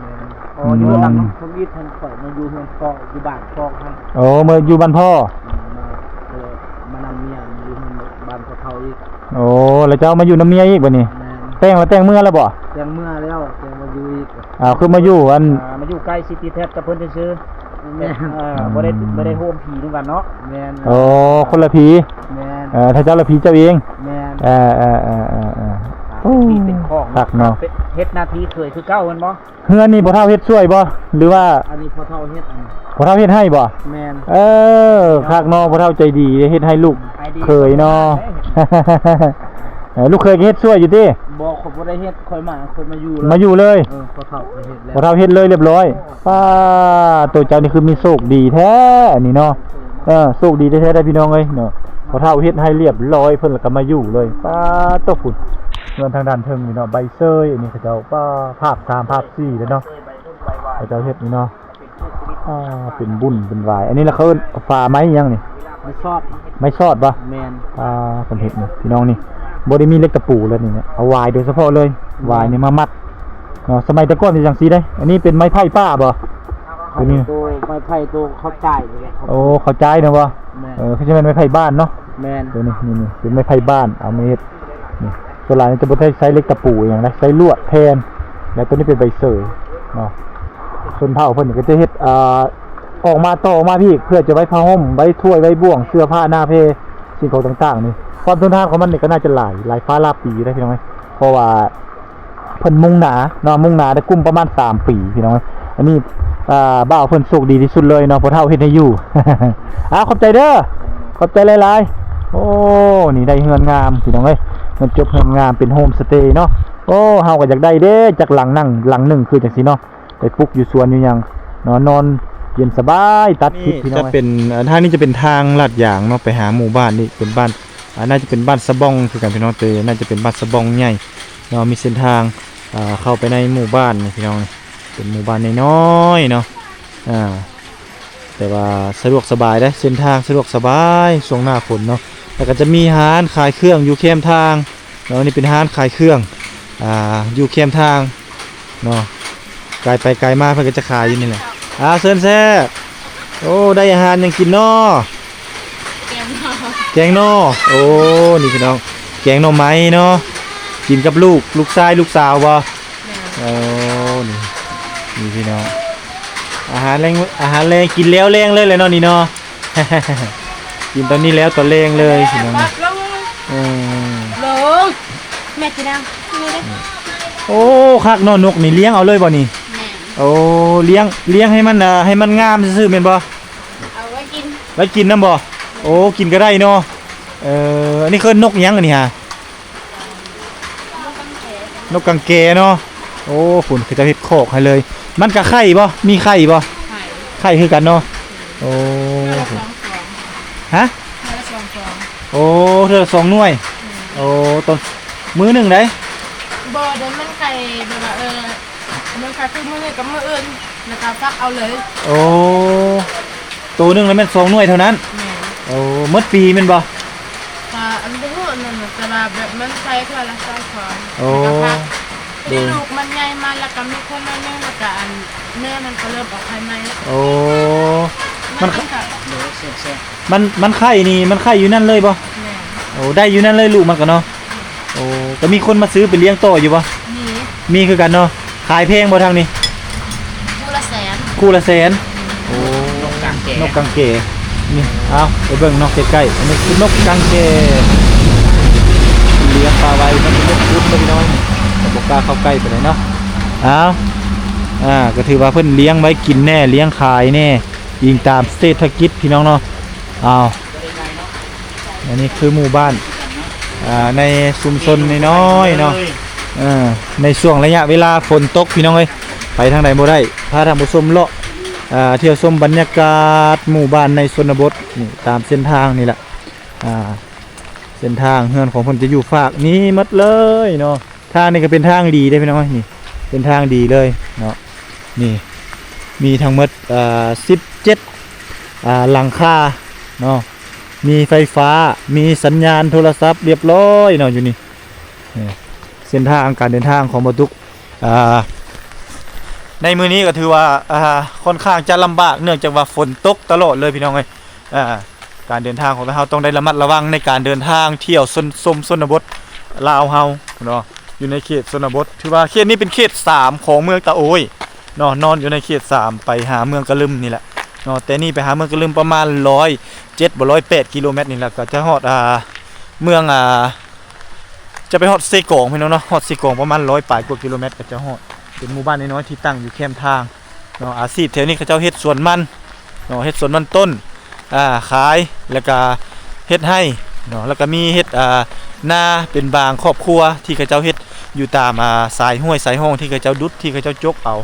ແມ່ນ. ອໍ ອືມ ຢູ່ນຳທຳອິດຫັ້ນ ຂ້ອຍມາຢູ່ເຮືອນພໍ່ ຢູ່ບ້ານພໍ່ຫັ້ນ. ໂອ້ ມາຢູ່ບ້ານພໍ່. ອືມ ມາ ເອີ ມານຳເມຍ ມາຢູ່ເຮືອນບ້ານພໍ່ເຖົ້າອີກ. ໂອ້ ແລ້ວເຈົ້າມາຢູ່ນຳເມຍອີກບັດນີ້? ແມ່ນ. ແຕ່ງແລ້ວ ແຕ່ງເມືອແລ້ວບໍ່? ແຕ່ງເມືອແລ້ວ ແຕ່ງມາຢູ່ອີກ. ອ້າວ ຄືມາຢູ່ອັນ ອ່າ ມາຢູ່ໃກ້ຊິຕິແທັດກັບເພິ່ນຊື່ໆ. ແມ່ນ. ເອີ ບໍ່ໄດ້ ອືມ ບໍ່ໄດ້ຮ່ວມຜີນຳກັນເນາະ. ແມ່ນ. ໂອ້ ຄົນລະຜີ. ແມ່ນ. ເອີ ຖ້າເຈົ້າລະຜີເຈົ້າເອງ. ແມ່ນ. ເອີ ເອີ ເອີ ເອີ ເອີ ອ່າ ໂອ້ ເປັນທີ່ເປັນຂອງ ຄັກເນາະ. ເຮັດໜ້າທີ່ເຂີຍຄືເກົ່າແມ່ນບໍ່? ເຮືອນນີ້ພໍ່ເຖົ້າເຮັດຊ່ວຍບໍ່ ຫຼືວ່າ? ອັນນີ້ພໍ່ເຖົ້າເຮັດ. ອັນນີ້ພໍ່ເຖົ້າເຮັດໃຫ້ບໍ່? ແມ່ນ. ເອີ ຄັກເນາະ ພໍ່ເຖົ້າໃຈດີເຮັດໃຫ້ລູກເຂີຍເນາະ. ເອີ ລູກເຂີຍກໍເຮັດຊ່ວຍຢູ່ຕິ? ບໍ່ ຂ້ອຍບໍ່ໄດ້ເຮັດ ຂ້ອຍມາ ຂ້ອຍມາຢູ່ເລີຍ. ມາຢູ່ເລີຍ. ເອີ ພໍ່ເຖົ້າເຮັດແລ້ວ ພໍ່ເຖົ້າເຮັດເລີຍລຽບຮ້ອຍ. ປ້າ ໂຕເຈົ້ານີ້ຄືມີໂຊກດີແທ້ອັນນີ້ເນາະ. ເອີ ໂຊກດີແທ້ໆ ໄດ໋ພີ່ນ້ອງເອີຍເນາະ. ພໍ່ເຖົ້າເຮັດໃຫ້ລຽບຮ້ອຍ ເພິ່ນລະກໍມາຢູ່ເລີຍ. ປ້າ ໂຕພຸ້ນ ເຮືອນທາງດ້ານເທິງນີ້ເນາະ ໃບເຊີຍ ອັນນີ້ເຂົາເຈົ້າ ປ້າ ພາບສາມພາບສີ່ແລ້ວເນາະ ເຂົາເຈົ້າເຮັດນີ້ເນາະ. ອ່າ ເປັນບຸນເປັນຫວາຍ ອັນນີ້ລະເຂົາເອີ້ນຝາໄມ້ຫຍັງນີ້? ໄມ້ຊອດ. ໄມ້ຊອດບໍ່? ແມ່ນ. ອ່າ ເພິ່ນເຮັດນີ້ພີ່ນ້ອງນີ້ ບໍ່ໄດ້ມີເຫຼັກຕະປູແລ້ວນີ້ ເອົາຫວາຍໂດຍສະເພາະເລີຍ. ຫວາຍນີ້ມາມັດ ເນາະ ສະໄໝແຕ່ກ່ອນຊິຈັ່ງຊີ້ເດ້. ອັນນີ້ເປັນໄມ້ໄຜ່ປ່າບໍ່? ໂຕນີ້ ໂຕໄມ້ໄຜ່ ໂຕເຂົາຈ່າຍນີ້ແຫຼະ. ໂອ້ ເຂົາຈ່າຍນະບໍ່? ແມ່ນ. ເອີ ຄືຊິແມ່ນໄມ້ໄຜ່ບ້ານເນາະ. ແມ່ນ. ໂຕນີ້ ນີ້ ນີ້ ເປັນໄມ້ໄຜ່ບ້ານ ເອົາມາເຮັດ. ນີ້ ສ່ວນຫຼາຍຈະບໍ່ໄດ້ໃຊ້ເຫຼັກຕະປູຫຍັງນະ ໃຊ້ລວດແທນ. ແລ້ວໂຕນີ້ເປັນໃບເສີເນາະ. ຊົນເຜົ່າເພິ່ນນີ້ກໍຈະເຮັດ ອ່າ ອອກມາ ຕໍ່ອອກມາພີ້ ເພື່ອຈະໄວ້ຜ້າຫົ່ມ ໄວ້ຖ້ວຍ ໄວ້ບ່ວງ ເສື້ອຜ້າໜ້າແພ ສິ່ງຂອງຕ່າງໆນີ້. ຄວາມທົນທານຂອງມັນນີ້ກໍໜ້າຈະຫຼາຍ ຫຼາຍຟ້າຫຼາຍປີໄດ້ ພີ່ນ້ອງເອີຍ. ເພາະວ່າ ເພິ່ນມຸງໜາເນາະ ມຸງໜາໄດ້ກຸ້ມປະມານສາມປີ ພີ່ນ້ອງ. ອັນນີ້ ອ່າ ບ່າວເພິ່ນໂຊກດີທີ່ສຸດເລີຍເນາະ ພໍ່ເຖົ້າເຮັດໃຫ້ຢູ່. ອ່າ ຂອບໃຈເດີ ຂອບໃຈຫຼາຍໆ. ໂອ້ ນີ້ໄດ້ເຮືອນງາມ ພີ່ນ້ອງເອີຍ ມັນຈົບເຮືອນງາມເປັນໂຮມສະເຕເນາະ. ໂອ້ ເຮົາກໍຢາກໄດ້ເດ້ ຈັກຫຼັງໜຶ່ງ ຫຼັງໜຶ່ງຄືຈັ່ງຊີ້ເນາະ ໄປປຸກຢູ່ສວນຢູ່ຫຍັງເນາະ ນອນເຢັນສະບາຍ ຕັດທິດ ພີ່ນ້ອງເອີຍ. ຈະເປັນ ອ່າ ທາງນີ້ຈະເປັນທາງລາດຢາງເນາະ ໄປຫາໝູ່ບ້ານນີ້ ເປັນບ້ານ ອ່າ ໜ້າຈະເປັນບ້ານສະບ່ອງຄືກັນ ພີ່ນ້ອງ ແຕ່ໜ້າຈະເປັນບ້ານສະບ່ອງໃຫຍ່ເນາະ ມີເສັ້ນທາງ ອ່າ ເຂົ້າໄປໃນໝູ່ບ້ານນີ້ ພີ່ນ້ອງ. ເປັນໝູ່ບ້ານນ້ອຍໆເນາະ ອ່າ ແຕ່ວ່າສະດວກສະບາຍເດ້ ເສັ້ນທາງສະດວກສະບາຍຊ່ວງໜ້າຝົນເນາະ. ແລ້ວກໍຈະມີຮ້ານຂາຍເຄື່ອງຢູ່ແຄມທາງເນາະ ນີ້ເປັນຮ້ານຂາຍເຄື່ອງ ອ່າ ຢູ່ແຄມທາງເນາະ ກາຍໄປກາຍມາເພິ່ນກໍຈະຂາຍຢູ່ນີ້ແຫຼະ. ອ່າ ເຊີນແຊບ. ໂອ້ ໄດ້ອາຫານຫຍັງກິນເນາະ? ແກງໜໍ່ ແກງໜໍ່. ໂອ້ ນີ້ພີ່ນ້ອງ ແກງໜໍ່ໄມ້ເນາະ ກິນກັບລູກ ລູກຊາຍ ລູກສາວບໍ່? ແມ່ນ. ໂອ້ ນີ້ ນີ້ພີ່ນ້ອງ ອາຫານແລງ ອາຫານແລງ ກິນແລ້ວແລງເລີຍແຫຼະເນາະນີ້ເນາະ. ກິນຕອນນີ້ແລ້ວຕອນແລງເລີຍພີ່ນ້ອງ. ເອີ ລົງ ແມ່ຊິນັ່ງນີ້ເດ້. ໂອ້ ຄັກເນາະ ນົກນີ້ລ້ຽງເອົາເລີຍບໍ່ນີ້? ແມ່ນ. ໂອ້ ລ້ຽງ ລ້ຽງໃຫ້ມັນ ອ່າ ໃຫ້ມັນງາມຊື່ໆແມ່ນບໍ່? ເອົາໄວ້ກິນ ໄວ້ກິນນຳບໍ່? ໂອ້ ກິນກໍໄດ້ເນາະ. ເອີ ອັນນີ້ເອີ້ນນົກຫຍັງອັນນີ້ຫາ? ນົກກາງແກເນາະ. ໂອ້ ພຸ້ນ ເຂົາເຈົ້າເຮັດຄອກໃຫ້ເລີຍ. ມັນກະໄຂ່ບໍ່? ມີໄຂ່ບໍ່? ໄຂ່ ໄຂ່ຄືກັນເນາະ. ໂອ້ ເທື່ອລະສອງ ຮະ? ເທື່ອລະສອງ ໂອ້ ເທື່ອລະສອງໜ່ວຍ. ອືມ ໂອ້ ຕອນມື້ໜຶ່ງໃດ? ບໍ່ ດຽວມັນໄຂ່ແບບວ່າ ເອີ ມັນກໍຄືມື້ນີ້ກັບມື້ອື່ນ ແລ້ວກໍຟັກເອົາເລີຍ. ໂອ້ ໂຕໜຶ່ງລະແມ່ນສອງໜ່ວຍເທົ່ານັ້ນ. ແມ່ນ. ໂອ້ ໝົດປີແມ່ນບໍ່? ກໍອັນບໍ່ຮູ້ອັນນັ້ນນະ ແຕ່ວ່າແບບມັນໃສ່ເທື່ອລະສອງສອງ. ໂອ້ ແລ້ວກໍພັກ ໂດຍ ທີ່ລູກມັນໃຫຍ່ມາ ແລ້ວກໍມີຄົນໜ້ອຍໜຶ່ງ ແລ້ວກໍອັນແມ່ມັນກໍເລີ່ມອອກໄຂ່ໃໝ່. ໂອ້ ມັນ ມັນກໍ ມັນ ມັນໄຂ່ນີ້ ມັນໄຂ່ຢູ່ນັ້ນເລີຍບໍ່? ແມ່ນ. ໂອ້ ໄດ້ຢູ່ນັ້ນເລີຍລູກມັນກໍເນາະ. ໂອ້ ກໍມີຄົນມາຊື້ໄປລ້ຽງຕໍ່ຢູ່ບໍ່? ມີ ມີຄືກັນເນາະ. ຂາຍແພງບໍ່ທາງນີ້? ຄູ່ລະແສນ ຄູ່ລະແສນ. ໂອ້ ນົກກາງແກ ນົກກາງແກ. ນີ້ ເອົາໄປເບິ່ງເນາະໃກ້ໆ ອັນນີ້ຄືນົກກາງແກ ລ້ຽງປາໄວ້ ມັນເປັນນົກຂຸດເນາະພີ່ນ້ອງ ແຕ່ບໍ່ກ້າເຂົ້າໃກ້ປານໃດເນາະ. ເອົາ ອ່າ ກໍຖືວ່າເພິ່ນລ້ຽງໄວ້ກິນແດ່ ລ້ຽງຂາຍແດ່ ອີງຕາມເສດຖະກິດພີ່ນ້ອງເນາະ. ເອົາ ອັນນີ້ຄືໝູ່ບ້ານ ອ່າ ໃນຊຸມຊົນນ້ອຍໆເນາະ. ເອີ ໃນຊ່ວງໄລຍະເວລາຝົນຕົກ ພີ່ນ້ອງເອີຍ ໄປທາງໃດບໍ່ໄດ້. ພາທ່ານຜູ້ຊົມເລາະ ອ່າ ທ່ຽວຊົມບັນຍາກາດໝູ່ບ້ານໃນຊົນນະບົດນີ້ ຕາມເສັ້ນທາງນີ້ແຫຼະ. ອ່າ ເສັ້ນທາງເຮືອນຂອງເພິ່ນຈະຢູ່ຟາກນີ້ໝົດເລີຍເນາະ. ທາງນີ້ກໍເປັນທາງດີເດ້ພີ່ນ້ອງເອີຍ ນີ້ເປັນທາງດີເລີຍເນາະ. ນີ້ມີທັງໝົດ ເອີ ສິບເຈັດ ອ່າ ຫຼັງຄາເນາະ ມີໄຟຟ້າ ມີສັນຍານໂທລະສັບຮຽບຮ້ອຍເນາະ ຢູ່ນີ້. ນີ້ເສັ້ນທາງການເດີນທາງຂອງບ່າວຕຸກ ອ່າ ໃນມື້ນີ້ກໍຖືວ່າ ອ່າ ຄ່ອນຂ້າງຈະລຳບາກ ເນື່ອງຈາກວ່າຝົນຕົກຕະຫຼອດເລີຍພີ່ນ້ອງເອີຍ. ອ່າ ການເດີນທາງຂອງເຮົາຕ້ອງໄດ້ລະມັດລະວັງໃນການເດີນທາງທ່ຽວຊົນ ຊົມຊົນນະບົດລາວເຮົາເນາະ ຢູ່ໃນເຂດຊົນນະບົດ. ຖືວ່າເຂດນີ້ເປັນເຂດສາມຂອງເມືອງຕາໂອ້ຍເນາະ ນອນຢູ່ໃນເຂດສາມ ໄປຫາເມືອງກະລຶມນີ້ແຫຼະເນາະ. ແຕ່ນີ້ໄປຫາເມືອງກະລຶມປະມານຮ້ອຍເຈັດ ບໍ່ ຮ້ອຍແປດກິໂລແມັດນີ້ແຫຼະ ກໍຈະຮອດ ອ່າ ເມືອງ ອ່າ ຈະໄປຮອດເຊກອງພີ່ນ້ອງເນາະ ຮອດເຊກອງປະມານຮ້ອຍປາຍກວ່າກິໂລແມັດກໍຈະຮອດ. ເປັນໝູ່ບ້ານນ້ອຍໆທີ່ຕັ້ງຢູ່ແຄມທາງ ເນາະ. ອາຊີບແຖວນີ້ເຂົາເຈົ້າເຮັດສວນມັນເນາະ ເຮັດສວນມັນຕົ້ນ ອ່າ ຂາຍ ແລ້ວກະເຮັດໄຮ່ເນາະ ແລ້ວກະມີເຮັດ ອ່າ ນາເປັນບາງຄອບຄົວທີ່ເຂົາເຈົ້າເຮັດຢູ່ຕາມ ອ່າ ສາຍຫ້ວຍສາຍຮ່ອງທີ່ເຂົາເຈົ້າດຸດ ທີ່ເຂົາເຈົ້າຈົກເອົາ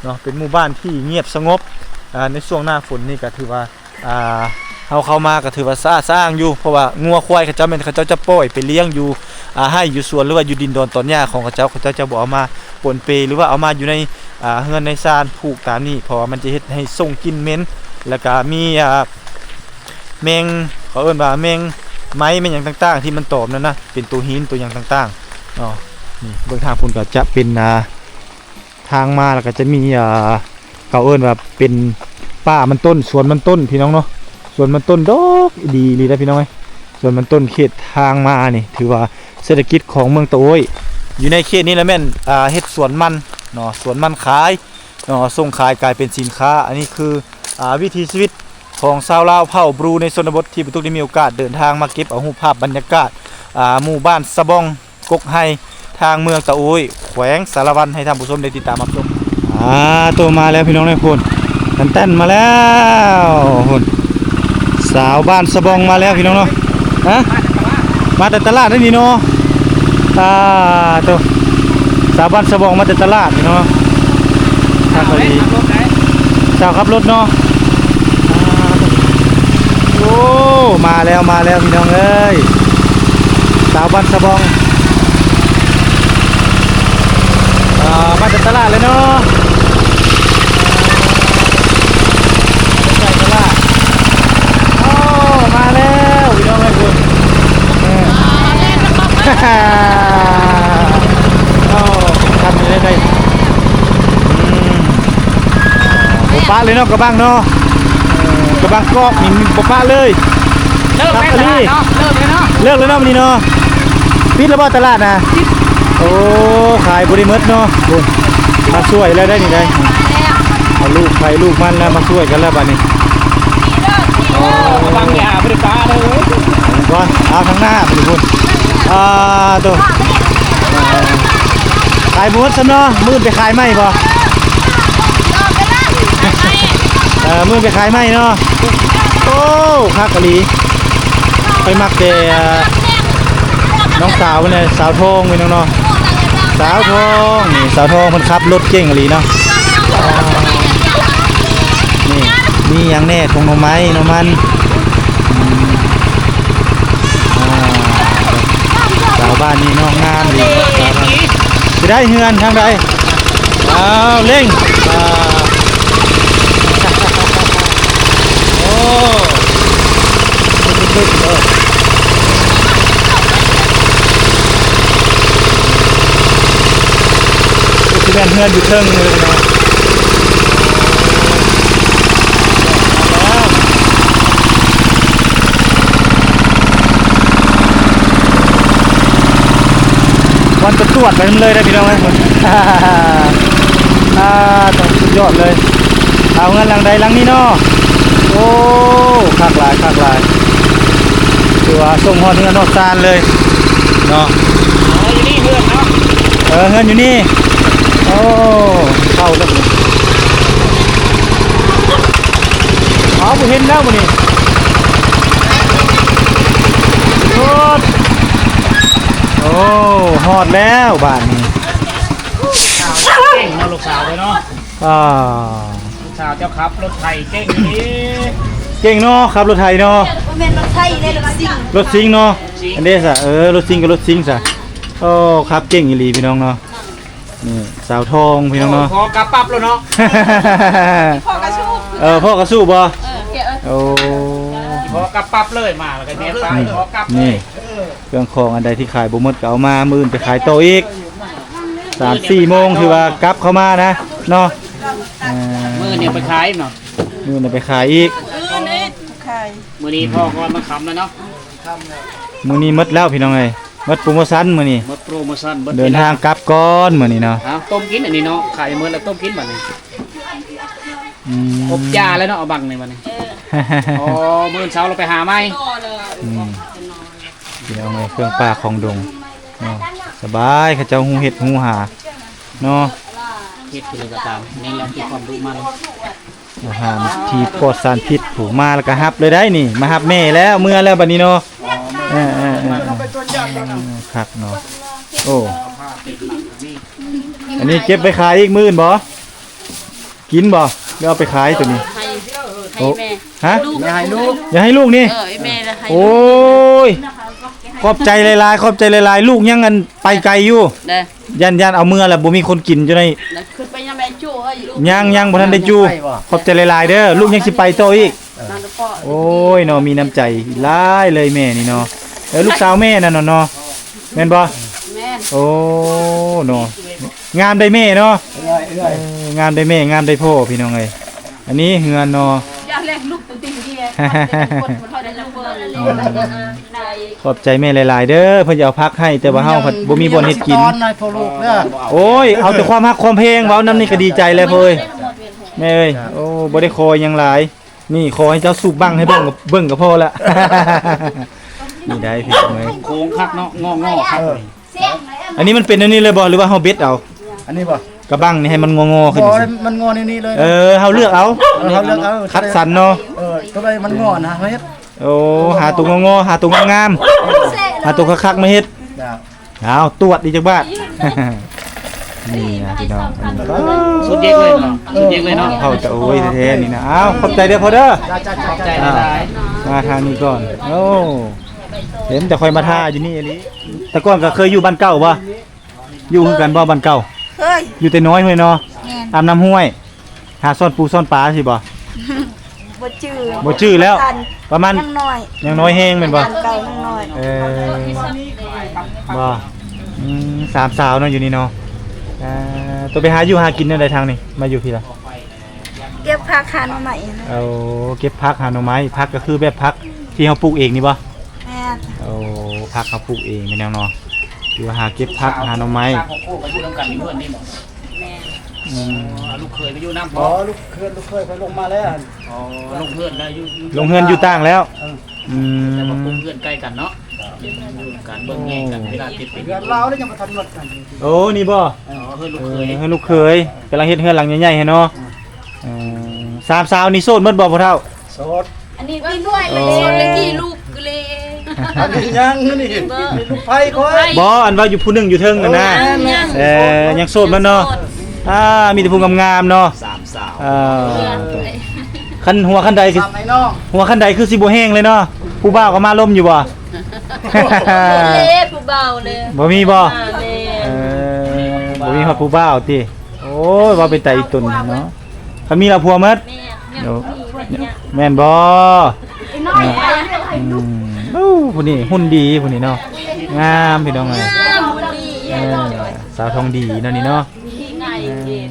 ເນາະ. ເປັນໝູ່ບ້ານທີ່ງຽບສະຫງົບ ອ່າ ໃນຊ່ວງໜ້າຝົນນີ້ກະຖືວ່າ ອ່າ ເຮົາເຂົ້າມາກໍຖືວ່າສະອາດສະອ້າງຢູ່ ເພາະວ່າງົວຄວາຍເຂົາເຈົ້າແມ່ນເຂົາເຈົ້າຈະປ່ອຍໄປລ້ຽງຢູ່ ອ່າ ໄຮ່ຢູ່ສວນ ຫຼືວ່າຢູ່ດິນດອນຕອນຫຍ້າຂອງເຂົາເຈົ້າ ເຂົາເຈົ້າຈະບໍ່ເອົາມາປົນເປ ຫຼືວ່າເອົາມາຢູ່ໃນ ອ່າ ເຮືອນໃນຊານຜູກຕາມນີ້ ເພາະວ່າມັນຈະເຮັດໃຫ້ສົ່ງກິ່ນເໝັນ ແລ້ວກະມີ ອ່າ ແມງ ເຂົາເອີ້ນວ່າແມງໄມ້ ແມ່ນຫຍັງຕ່າງໆ ທີ່ມັນຕອມນັ້ນນະ ເປັນໂຕຫີນໂຕຫຍັງຕ່າງໆເນາະ. ນີ້ເບິ່ງທາງພຸ້ນກໍຈະເປັນ ອ່າ ທາງມາແລ້ວກໍຈະມີ ອ່າ ເຂົາເອີ້ນວ່າເປັນປ່າມັນຕົ້ນ ສວນມັນຕົ້ນພີ່ນ້ອງເນາະ. ສວນມັນຕົ້ນດອກດີອີ່ຫຼີເດ້ພີ່ນ້ອງເອີຍ. ສວນມັນຕົ້ນເຂດທາງມານີ້ ຖືວ່າເສດຖະກິດຂອງເມືອງຕະໂອ້ຍ ຢູ່ໃນເຂດນີ້ລະແມ່ນ ອ່າ ເຮັດສວນມັນເນາະ ສວນມັນຂາຍເນາະ ສົ່ງຂາຍກາຍເປັນສິນຄ້າ. ອັນນີ້ຄື ອ່າ ວິຖີຊີວິດຂອງຊາວລາວເຜົ່າບຣູໃນຊົນນະບົດ ທີ່ປະຕຸກໄດ້ມີໂອກາດເດີນທາງມາເກັບເອົາຮູບພາບບັນຍາກາດ ອ່າ ໝູ່ບ້ານສະບອງ ກົກໄຮ ທາງເມືອງຕະໂອ້ຍ ແຂວງສາລະວັນ ໃຫ້ທ່ານຜູ້ຊົມໄດ້ຕິດຕາມຮັບຊົມ. ອ່າ ໂຕມາແລ້ວພີ່ນ້ອງເອີຍ ພຸ້ນ ແຕ່ນໆ ມາແລ້ວ ພຸ້ນ ສາວບ້ານສະບອງມາແລ້ວພີ່ນ້ອງເນາະ. ຮະ ມາແຕ່ຕະຫຼາດເດ້ນີ້ເນາະ. ອ່າ ໂຕ ສາວບ້ານສະບອງມາແຕ່ຕະຫຼາດພີ່ນ້ອງເນາະ. ຄັກອີ່ຫຼີ ສາວຂັບລົດເນາະ. ໂອ້ ມາແລ້ວ ມາແລ້ວພີ່ນ້ອງເອີຍ ສາວບ້ານສະບອງ ອ່າ ມາແຕ່ຕະຫຼາດເລີຍເນາະ ໃກ້ຕະຫຼາດ. ໂອ້ ມາແລ້ວພີ່ນ້ອງເອີຍ ພຸ້ນ ເອີ ໂອ້ ຄັນນີ້ໄດ້ ອືມ ບໍ່ປະເລີຍເນາະ ກະບັງເນາະ ເອີ ກະບັງກອກນີ້ບໍ່ປະເລີຍ. ເລີກແມ່ນຕະຫຼາດເນາະ ເລີກເລີຍເນາະ ເລີກເລີຍເນາະມື້ນີ້ເນາະ. ປິດແລ້ວບໍ່ຕະຫຼາດນະ? ປິດ. ໂອ້ ຂາຍບໍ່ໄດ້ໝົດເນາະ ໂອ້ ມາຊ່ວຍແລ້ວໄດ໋ນີ້ໄດ໋ ເອົາລູກໃຜລູກມັນແລ້ວ ມາຊ່ວຍກັນແລ້ວບາດນີ້. ໂອ້ ກະບັງນີ້ຫາບໍ່ໄດ້ປະເດີ ກ່ອນ ເອົາທາງໜ້າໄປພຸ້ນ. ອ່າ ໂຕ ຂາຍບໍ່ໝົດຊ້ຳເນາະ ມື້ອື່ນໄປຂາຍໃໝ່ບໍ່? ເອີ ມື້ອື່ນໄປຂາຍໃໝ່ເນາະ. ໂອ້ ຄັກອີ່ຫຼີ ຂ້ອຍມັກແຕ່ ອ່າ ນ້ອງສາວເພິ່ນນະ ສາວທອງພີ່ນ້ອງເນາະ ສາວທອງ. ນີ້ສາວທອງເພິ່ນຂັບລົດເກັ່ງອີ່ຫຼີເນາະ. ນີ້ມີຫຍັງແດ່ ຖົງໜໍ່ໄມ້ ໜໍ່ມັນ ອືມ ອ່າ ສາວບ້ານນີ້ເນາະ ງາມອີ່ຫຼີເນາະ ສາວບ້ານ. ຊິໄດ້ເຮືອນທາງໃດ? ອ້າວ ເລັ່ງ ອ່າ ໂອ້ ຕຶກໆ ເດີ ຄືຊິແມ່ນເຮືອນຢູ່ເທິງເລີຍເນາະ. ວັນໄປຕວດໄປນຳເລີຍເດີພີ່ນ້ອງເອີຍ. ອ່າ ສຸດຍອດເລີຍ. ເອົາເຮືອນຫຼັງໃດຫຼັງນີ້ເນາະ. ໂອ້ ຄັກຫຼາຍ ຄັກຫຼາຍ. ຖືວ່າສົ່ງຮອດເຮືອນຮອດຊານເລີຍເນາະ. ເອີ ຢູ່ນີ້ເຮືອນເນາະ. ເອີ ເຮືອນຢູ່ນີ້. ໂອ້ ເຂົ້າແລ້ວ. ເອົາ ບໍ່ເຫັນແລ້ວມື້ນີ້. ໂອ້ ໂອ້ ຮອດແລ້ວບາດນີ້. ເກັ່ງເນາະ ລູກສາວເດີເນາະ. ອ່າ ລູກສາວເຈົ້າຂັບລົດໄຖເກັ່ງອີ່ຫຼີ. ເກັ່ງເນາະ ຂັບລົດໄຖເນາະ. ບໍ່ແມ່ນລົດໄຖເດ້ ລົດຊິງ. ລົດຊິງເນາະ. ອັນເດຊະ ເອີ ລົດຊິງກໍລົດຊິງຊະ. ໂອ້ ຂັບເກັ່ງອີ່ຫຼີພີ່ນ້ອງເນາະ. ນີ້ສາວທອງພີ່ນ້ອງເນາະ. ໂອ້ ພໍກັບປັບແລ້ວເນາະ. ພໍກະສູ້. ເອີ ພໍກະສູ້ບໍ່? ເອີ ໂອ້ ພໍກັບປັບເລີຍ ມາແລ້ວກໍແມ່ນໄປ ພໍກັບເລີຍ. ນີ້ ເຄື່ອງຂອງອັນໃດທີ່ຂາຍບໍ່ໝົດກໍເອົາມາ ມື້ອື່ນໄປຂາຍຕໍ່ອີກ. ສາມສີ່ໂມງຖືວ່າກັບເຂົ້າມານະເນາະ. ເອີ ມື້ນີ້ໄປຂາຍເນາະ. ມື້ນີ້ໄປຂາຍອີກ. ມື້ນີ້ພໍກ່ອນ ມັນຄ່ຳແລ້ວເນາະ. ມື້ນີ້ໝົດແລ້ວພີ່ນ້ອງເອີຍ. ໝົດໂປຣໂມຊັນມື້ນີ້. ໝົດໂປຣໂມຊັນ ເດີນທາງກັບກ່ອນມື້ນີ້ເນາະ. ເອົາ ຕົ້ມກິນອັນນີ້ເນາະ. ຂາຍໝົດແລ້ວ ຕົ້ມກິນບັດນີ້. ອືມ ອົບຢາແລ້ວເນາະ ເອົາບັງນີ້ບັດນີ້. ອໍ ມື້ເຊົ້າລາວໄປຫາໃໝ່. ອືມ ພີ່ນ້ອງເອີຍ ເຄື່ອງປ່າຂອງດົງເນາະ. ສະບາຍ ເຂົາເຈົ້າຮູ້ເຮັດຮູ້ຫາເນາະ. ເຮັດຄືໃດກໍຕາມ ນີ້ແຫຼະຄືຄວາມຮູ້ມັນ. ອາຫານທີ່ປອດສານພິດ ຜູ້ມາແລ້ວກໍຮັບເລີຍໄດ໋ນີ້. ມາຮັບແມ່ແລ້ວ ເມືອແລ້ວບັດນີ້ເນາະ. ເອີໆໆ ຄັກເນາະ. ໂອ້ ອັນນີ້ເກັບໄປຂາຍອີກມື້ອື່ນບໍ່? ກິນບໍ່ ຫຼືເອົາໄປຂາຍໂຕນີ້? ໃຫ້ ໃຫ້ແມ່. ຮະ? ລູກ ແມ່ໃຫ້ລູກ. ຢາກໃຫ້ລູກນີ້? ເອີ ແມ່ໃຫ້. ໂອ້ຍ ຂອບໃຈຫຼາຍໆ ຂອບໃຈຫຼາຍໆ. ລູກຍັງ ອັນ ໄປໄກຢູ່. ເດີ ຢ້ານ ຢ້ານເອົາເມືອແລ້ວບໍ່ມີຄົນກິນຈັ່ງໃດ. ຂຶ້ນໄປຍັງແມ່ຈູ້ເອີຍ. ຍັງ ຍັງບໍ່ທັນໄດ້ຈູ້. ຂອບໃຈຫຼາຍໆເດີ ລູກຍັງຊິໄປຕໍ່ອີກ. ໂອ້ຍເນາະ ມີນ້ຳໃຈຫຼາຍເລີຍແມ່ນີ້ເນາະ. ເອີ ລູກສາວແມ່ນັ້ນເນາະ ແມ່ນບໍ່? ແມ່ນ. ໂອ້ເນາະ. ງາມໄດ້ແມ່ເນາະ ເອື້ອຍ ເອື້ອຍ ເອີ ງາມໄດ້ແມ່ ງາມໄດ້ພໍ່ ພີ່ນ້ອງເອີຍ. ອັນນີ້ເຮືອນເນາະ ຢ່າແລກລຸກຕົວຈິງເດ ອືມ ຂອບໃຈແມ່ຫຼາຍໆເດີ ເພິ່ນຈະເອົາຜັກໃຫ້ ແຕ່ວ່າເຮົາພັດບໍ່ມີບ່ອນເຮັດກິນ. ໂອ້ຍ ເອົາແຕ່ຄວາມຮັກຄວາມແພງ ເວົ້ານຳນີ້ກໍດີໃຈແລ້ວເອີຍ ແມ່ເອີຍ. ໂອ້ ບໍ່ໄດ້ຂໍຫຍັງຫຼາຍ. ນີ້ຂໍໃຫ້ເຈົ້າສູບບັ້ງໃຫ້ເບິ່ງ ເບິ່ງກໍພໍລະ. ນີ້ໄດ້ພີ່ນ້ອງເອີຍ ໂຄ້ງຄັກເນາະ ງໍໆຄັກ. ເອີ ອັນນີ້ມັນເປັນອັນນີ້ເລີຍບໍ່ ຫຼືວ່າເຮົາເບັດເອົາ? ອັນນີ້ບໍ່? ກະບັ້ງນີ້ໃຫ້ມັນງໍໆຂຶ້ນ. ບໍ່ ມັນງໍແນວນີ້ເລີຍ. ເອີ ເຮົາເລືອກເອົາ. ເອີ ເຮົາເລືອກເອົາ ຄັດສັນເນາະ. ເອີ ຕົວໃດມັນງໍນະ ເຮົາເຮັດ. ໂອ້ ຫາຕົວງໍໆ ຫາຕົວງາມໆ ຫາຕົວຄັກໆມາເຮັດ. ເຈົ້າ. ເອົາ ຕວດອີກຈັກບາດ. ນີ້ນະພີ່ນ້ອງ ອັນນີ້ ສຸດເຈັກເລີຍເນາະ ສຸດເຈັກເລີຍເນາະ. ເຂົາຈະໂອ້ຍແທ້ໆນີ້ນະ. ເອົາ ຂອບໃຈເດີພໍ່ເດີ ຂອບໃຈຫຼາຍໆ. ມາທາງນີ້ກ່ອນ. ໂອ້ ເຫັນແຕ່ຂ້ອຍມາທ່າຢູ່ນີ້ອີ່ຫຼີ. ແຕ່ກ່ອນກໍເຄີຍຢູ່ບ້ານເກົ່າບໍ່? ຢູ່ຄືກັນບໍ່ ບ້ານເກົ່າ? ເຄີຍ ຢູ່ແຕ່ນ້ອຍເລີຍເນາະ. ແມ່ນ ອາບນ້ຳຫ້ວຍ ຫາຊ້ອນປູຊ້ອນປາຊີ້ບໍ່? ບໍ່ຈື່ ບໍ່ຈື່ແລ້ວ. ປະມານ ປະມານ ຍັງນ້ອຍ ຍັງນ້ອຍແຮງແມ່ນບໍ່? ເກົ່າຍັງນ້ອຍ. ເອີ ບໍ່ ອືມ ສາມສາວເນາະ ຢູ່ນີ້ເນາະ. ເອີ ໂຕໄປຫາຢູ່ຫາກິນແນວໃດທາງນີ້ ມາຢູ່ພີ້ລະ? ເກັບຜັກຫາໜໍ່ໄມ້ນະ. ໂອ້ ເກັບຜັກຫາໜໍ່ໄມ້. ຜັກກໍຄືແບບຜັກທີ່ເຮົາປູກເອງນີ້ບໍ່? ແມ່ນ. ໂອ້ ຜັກເຮົາປູກເອງ ແມ່ນຫຍັງເນາະ ຄືວ່າຫາເກັບຜັກຫາໜໍ່ໄມ້. ແມ່ນ. ອືມ ລູກເຂີຍໄປຢູ່ນຳ. ອໍ ລູກເຂີຍ ລູກເຂີຍໄປລົງມາແລ້ວ. ອໍ ລົງເຮືອນແລ້ວ ຢູ່ ຢູ່ ລົງເຮືອນຢູ່ຕ່າງແລ້ວ. ເອີ ອືມ ແຕ່ວ່າປຸກເຮືອນໃກ້ກັນເນາະ ຢູ່ກັນເບິ່ງແຍງກັນ ເວລາເກັບໄປ ເຮືອນລາວແລ້ວຍັງບໍ່ທັນໝົດ. ໂອ້ ນີ້ບໍ່? ອໍ ເຮືອນລູກເຂີຍ ເອີ ເຮືອນລູກເຂີຍ ກຳລັງເຮັດເຮືອນຫຼັງໃຫຍ່ໆໃຫ້ເນາະ. ອືມ ເອີ ສາມສາວນີ້ໂສດໝົດບໍ່ພໍ່ເຖົ້າ? ໂສດ. ອັນນີ້ເປັນດ້ວຍ ໂອ້ ເລີຍ ສອນເລີຍ ກີ່ລູກເລີຍ. ອັນນີ້ຍັງ ນີ້ ເບິ່ງ ນີ້ລູກໃພ້ຂ້ອຍ. ບໍ່ ອັນວ່າຢູ່ຜູ້ໜຶ່ງຢູ່ເທິງຫັ້ນນະ. ໂອ້ ແມ່ນ ແມ່ນ. ເອີ ຍັງໂສດເນາະ. ໂສດ. ອ່າ ມີແຕ່ຜູ້ງາມໆເນາະ ສາມສາວ. ເອີ ເອີ ຄັນຫົວຄັນໃດຄື ສາມໄອ້ນ້ອງ ຫົວຄັນໃດຄືຊິບໍ່ແຫ້ງເລີຍເນາະ. ຜູ້ບ່າວກໍມາລົມຢູ່ບໍ່? ເລ ຜູ້ບ່າວເລີຍ ບໍ່ມີບໍ່? ອ່າ ແມ່ນ. ເອີ ບໍ່ມີຮອດຜູ້ບ່າວຕິ? ໂອ້ຍ ວ່າເປັນຕາອີ່ຕົນເນາະ. ຄັນມີລາວຜົວໝົດ. ແມ່ນ. ໂອ້ ແມ່ນບໍ່? ອືມ ໂອ້ ຜູ້ນີ້ຫຸ່ນດີຜູ້ນີ້ເນາະ ງາມພີ່ນ້ອງເອີຍ. ເອີ ສາວທອງດີເນາະນີ້ເນາະ. ເ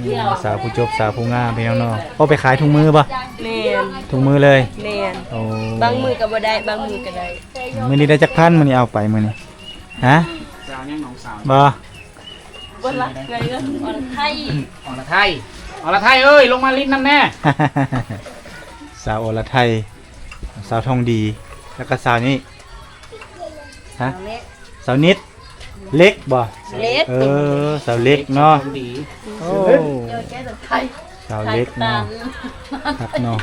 ອີ ສາວຜູ້ຈົບ ສາວຜູ້ງາມພີ່ນ້ອງເນາະ. ເອົາໄປຂາຍທຸກມື້ບໍ່? ແມ່ນ. ທຸກມື້ເລີຍ? ແມ່ນ. ໂອ້ ບາງມື້ກໍບໍ່ໄດ້ ບາງມື້ກໍໄດ້. ມື້ນີ້ໄດ້ຈັກພັນ? ມື້ນີ້ເອົາໄປມື້ນີ້ ຮະ? ສາວຫຍັງ ນ້ອງສາວ ບໍ່? ບໍ່ລະ ເອື້ອຍ ເອື້ອຍ ອໍລະໄທ ອໍລະໄທ ອໍລະໄທເອີຍ ລົງມາຫຼິ້ນນຳແດ່. ສາວ ອໍລະໄທ ສາວທອງດີ ແລ້ວກໍສາວນີ້ ຮະ? ສາວເລັກ ສາວນິດ ເລັກບໍ່? ເລັກ. ເອີ ສາວເລັກເນາະ. ໂອ້ ສາວເລັກເນາະ ຄັກເນາະ.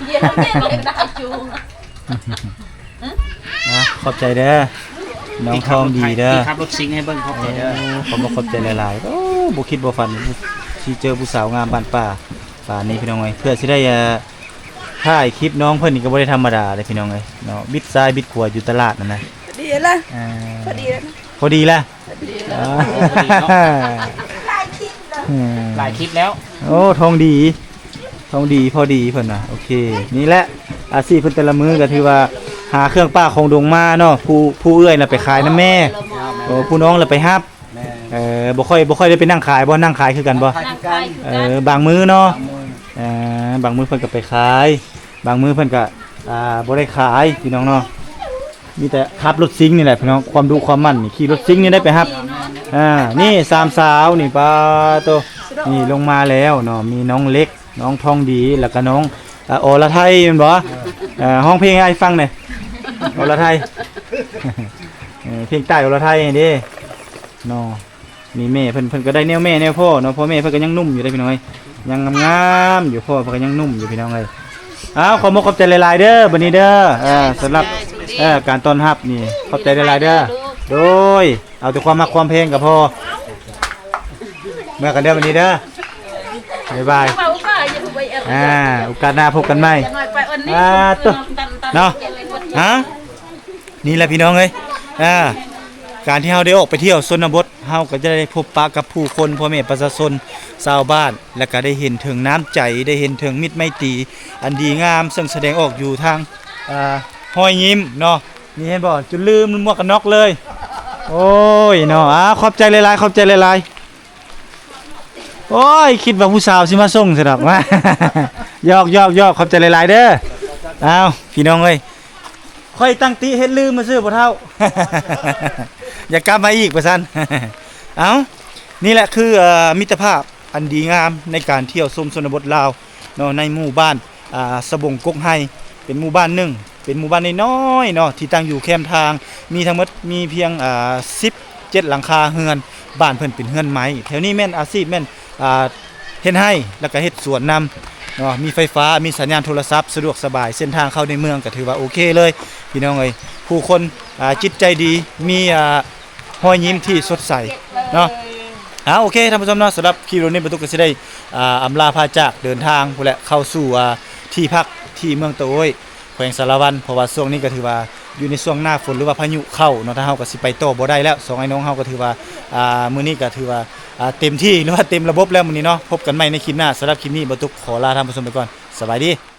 ອ່ະ ຂອບໃຈເດີ ນ້ອງທອງດີເດີ ທີ່ຂັບລົດຊິງໃຫ້ເບິ່ງ. ຂອບໃຈເດີ. ໂອ້ ຂອບ ຂອບໃຈຫຼາຍໆ. ໂອ້ ບໍ່ຄິດບໍ່ຝັນ ຊິເຈີຜູ້ສາວງາມບ້ານປ່າປານນີ້ ພີ່ນ້ອງເອີຍ. ເພື່ອຊິໄດ້ ອ່າ ຖ່າຍຄລິບນ້ອງເພິ່ນນີ້ກໍບໍ່ໄດ້ທຳມະດາເດ້ ພີ່ນ້ອງເອີຍເນາະ. ບິດຊ້າຍບິດຂວາຢູ່ຕະຫຼາດນັ້ນນະ. ພໍດີລະ ອ່າ ພໍດີລະ ພໍດີລະ. ພໍດີລະ ອ່າ ພໍດີເນາະ. ຫຼາຍຄລິບແລ້ວ ອືມ ຫຼາຍຄລິບແລ້ວ. ໂອ້ ທອງດີ ທອງດີ ພໍດີເພິ່ນວ່າ. ໂອເຄ ນີ້ແຫຼະ ອາຊີບເພິ່ນແຕ່ລະມື້ກໍຖືວ່າຫາເຄື່ອງປ່າຂອງດົງມາເນາະ. ຜູ້ ຜູ້ເອື້ອຍນະໄປຂາຍນຳແມ່. ໂອ້ ຜູ້ນ້ອງລະໄປຮັບ. ແມ່ນ. ເອີ ບໍ່ຄ່ອຍ ບໍ່ຄ່ອຍໄດ້ໄປນັ່ງຂາຍບໍ່? ນັ່ງຂາຍຄືກັນບໍ່? ນັ່ງຂາຍຄືກັນ. ເອີ ບາງມື້ເນາະ. ບາງມື້ ເອີ ບາງມື້ເພິ່ນກໍໄປຂາຍ ບາງມື້ເພິ່ນກໍ ອ່າ ບໍ່ໄດ້ຂາຍ ພີ່ນ້ອງເນາະ. ມີແຕ່ຂັບລົດຊິງນີ້ແຫຼະ ພີ່ນ້ອງ. ຄວາມດຸຄວາມໝັ່ນນີ້ ຂີ່ລົດຊິງນີ້ໄດ້ໄປຮັບ. ອ່າ ນີ້ສາມສາວນີ້ ປາໂຕ ນີ້ລົງມາແລ້ວເນາະ. ມີນ້ອງເລັກ ນ້ອງທອງດີ ແລ້ວກໍນ້ອງ ອ່າ ອໍລະໄທແມ່ນບໍ່? ເອີ ຮ້ອງເພງໃຫ້ອ້າຍຟັງແດ່ ອໍລະໄທ. ເອີ ເພງໃຕ້ອໍລະໄທນີ້ເດ້ເນາະ. ນີ້ແມ່ເພິ່ນ ເພິ່ນກໍໄດ້ແນວແມ່ແນວພໍ່ເນາະ. ພໍ່ແມ່ເພິ່ນກໍຍັງໜຸ່ມຢູ່ເດ້ ພີ່ນ້ອງເອີຍ ຍັງງາມໆຢູ່. ພໍ່ເພິ່ນກໍຍັງໜຸ່ມຢູ່ ພີ່ນ້ອງເອີຍ. ອ້າວ ຂອບມຸກຂອບໃຈຫຼາຍໆເດີ ບັດນີ້ເດີ. ເອີ ສຳລັບ ເອີ ການຕ້ອນຮັບນີ້ ຂອບໃຈຫຼາຍໆເດີ. ໂດຍ ເອົາແຕ່ຄວາມຮັກຄວາມແພງກໍພໍ. ເມືອກັນເດີບັດນີ້ເດີ ບາຍບາຍ. ອ່າ ໂອກາດໜ້າພົບກັນໃໝ່. ອ່າ ໂຕ ເນາະ ຮະ ນີ້ແຫຼະ ພີ່ນ້ອງເອີຍ. ອ່າ ການທີ່ເຮົາໄດ້ອອກໄປທ່ຽວຊົນນະບົດ ເຮົາກໍຈະໄດ້ພົບປະກັບຜູ້ຄົນ ພໍ່ແມ່ປະຊາຊົນຊາວບ້ານ ແລ້ວກໍໄດ້ເຫັນເຖິງນ້ຳໃຈ ໄດ້ເຫັນເຖິງມິດໄມຕີອັນດີງາມ ເຊິ່ງສະແດງອອກຢູ່ທາງ ອ່າ ຮອຍຍິ້ມເນາະ. ນີ້ເຫັນບໍ່? ຈົນລືມໝວກກັນນັອກເລີຍ. ໂອ້ຍເນາະ. ອ່າ ຂອບໃຈຫຼາຍໆ ຂອບໃຈຫຼາຍໆ. ໂອ້ຍ ຄິດວ່າຜູ້ສາວຊິມາສົ່ງຊະດອກ. ຫຍອກໆໆ ຂອບໃຈຫຼາຍໆເດີ. ອ້າວ ພີ່ນ້ອງເອີຍ ຂ້ອຍຕັ້ງຕິເຮັດລືມຊື່ບໍ່ເຖົ້າ ຢາກກັບມາອີກວ່າຊັ້ນ. ເອົ້າ ນີ້ແຫຼະຄື ເອ່ອ ມິດຕະພາບອັນດີງາມໃນການທ່ຽວຊົມຊົນນະບົດລາວເນາະ ໃນໝູ່ບ້ານ ອ່າ ສະບົງກົກໄຮ ເປັນໝູ່ບ້ານໜຶ່ງ ເປັນໝູ່ບ້ານນ້ອຍໆເນາະ ທີ່ຕັ້ງຢູ່ແຄມທາງ ມີທັງໝົດ ມີພຽງ ອ່າ ສິບເຈັດຫຼັງຄາເຮືອນ. ບ້ານເພິ່ນເປັນເຮືອນໄມ້ ແຖວນີ້ແມ່ນອາຊີບແມ່ນ ອ່າ ເຮັດໄຮ່ ແລ້ວກະເຮັດສວນນຳເນາະ ມີໄຟຟ້າ ມີສັນຍານໂທລະສັບ ສະດວກສະບາຍ ເສັ້ນທາງເຂົ້າໃນເມືອງກະຖືວ່າໂອເຄເລີຍ ພີ່ນ້ອງເອີຍ. ຜູ້ຄົນ ອ່າ ຈິດໃຈດີ ມີ ອ່າ ຮອຍຍິ້ມທີ່ສົດໃສເນາະ. ເອົາ ໂອເຄ ທ່ານຜູ້ຊົມເນາະ ສຳລັບຄລິບນີ້ ບ່າວຕຸກກະຊິໄດ້ ອ່າ ອຳລາພາຈາກ ເດີນທາງພຸ້ນແຫຼະ ເຂົ້າສູ່ ອ່າ ທີ່ພັກທີ່ເມືອງຕະໂອ້ຍ ແຂວງສາລະວັນ ເພາະວ່າຊ່ວງນີ້ກະຖືວ່າຢູ່ໃນຊ່ວງໜ້າຝົນ ຫຼືວ່າພາຍຸເຂົ້າເນາະ ທາງເຮົາກະຊິໄປຕໍ່ບໍ່ໄດ້ແລ້ວ. ສອງອ້າຍນ້ອງເຮົາກະຖືວ່າ ອ່າ ມື້ນີ້ກະຖືວ່າ ອ່າ ເຕັມທີ່ ຫຼືວ່າເຕັມລະບົບແລ້ວມື້ນີ້ເນາະ. ພົບກັນໃໝ່ໃນຄລິບໜ້າ ສຳລັບຄລິບນີ້ ບ່າວຕຸກຂໍລາທ່ານຜູ້ຊົມໄປກ່ອນ ສະບາຍດີ.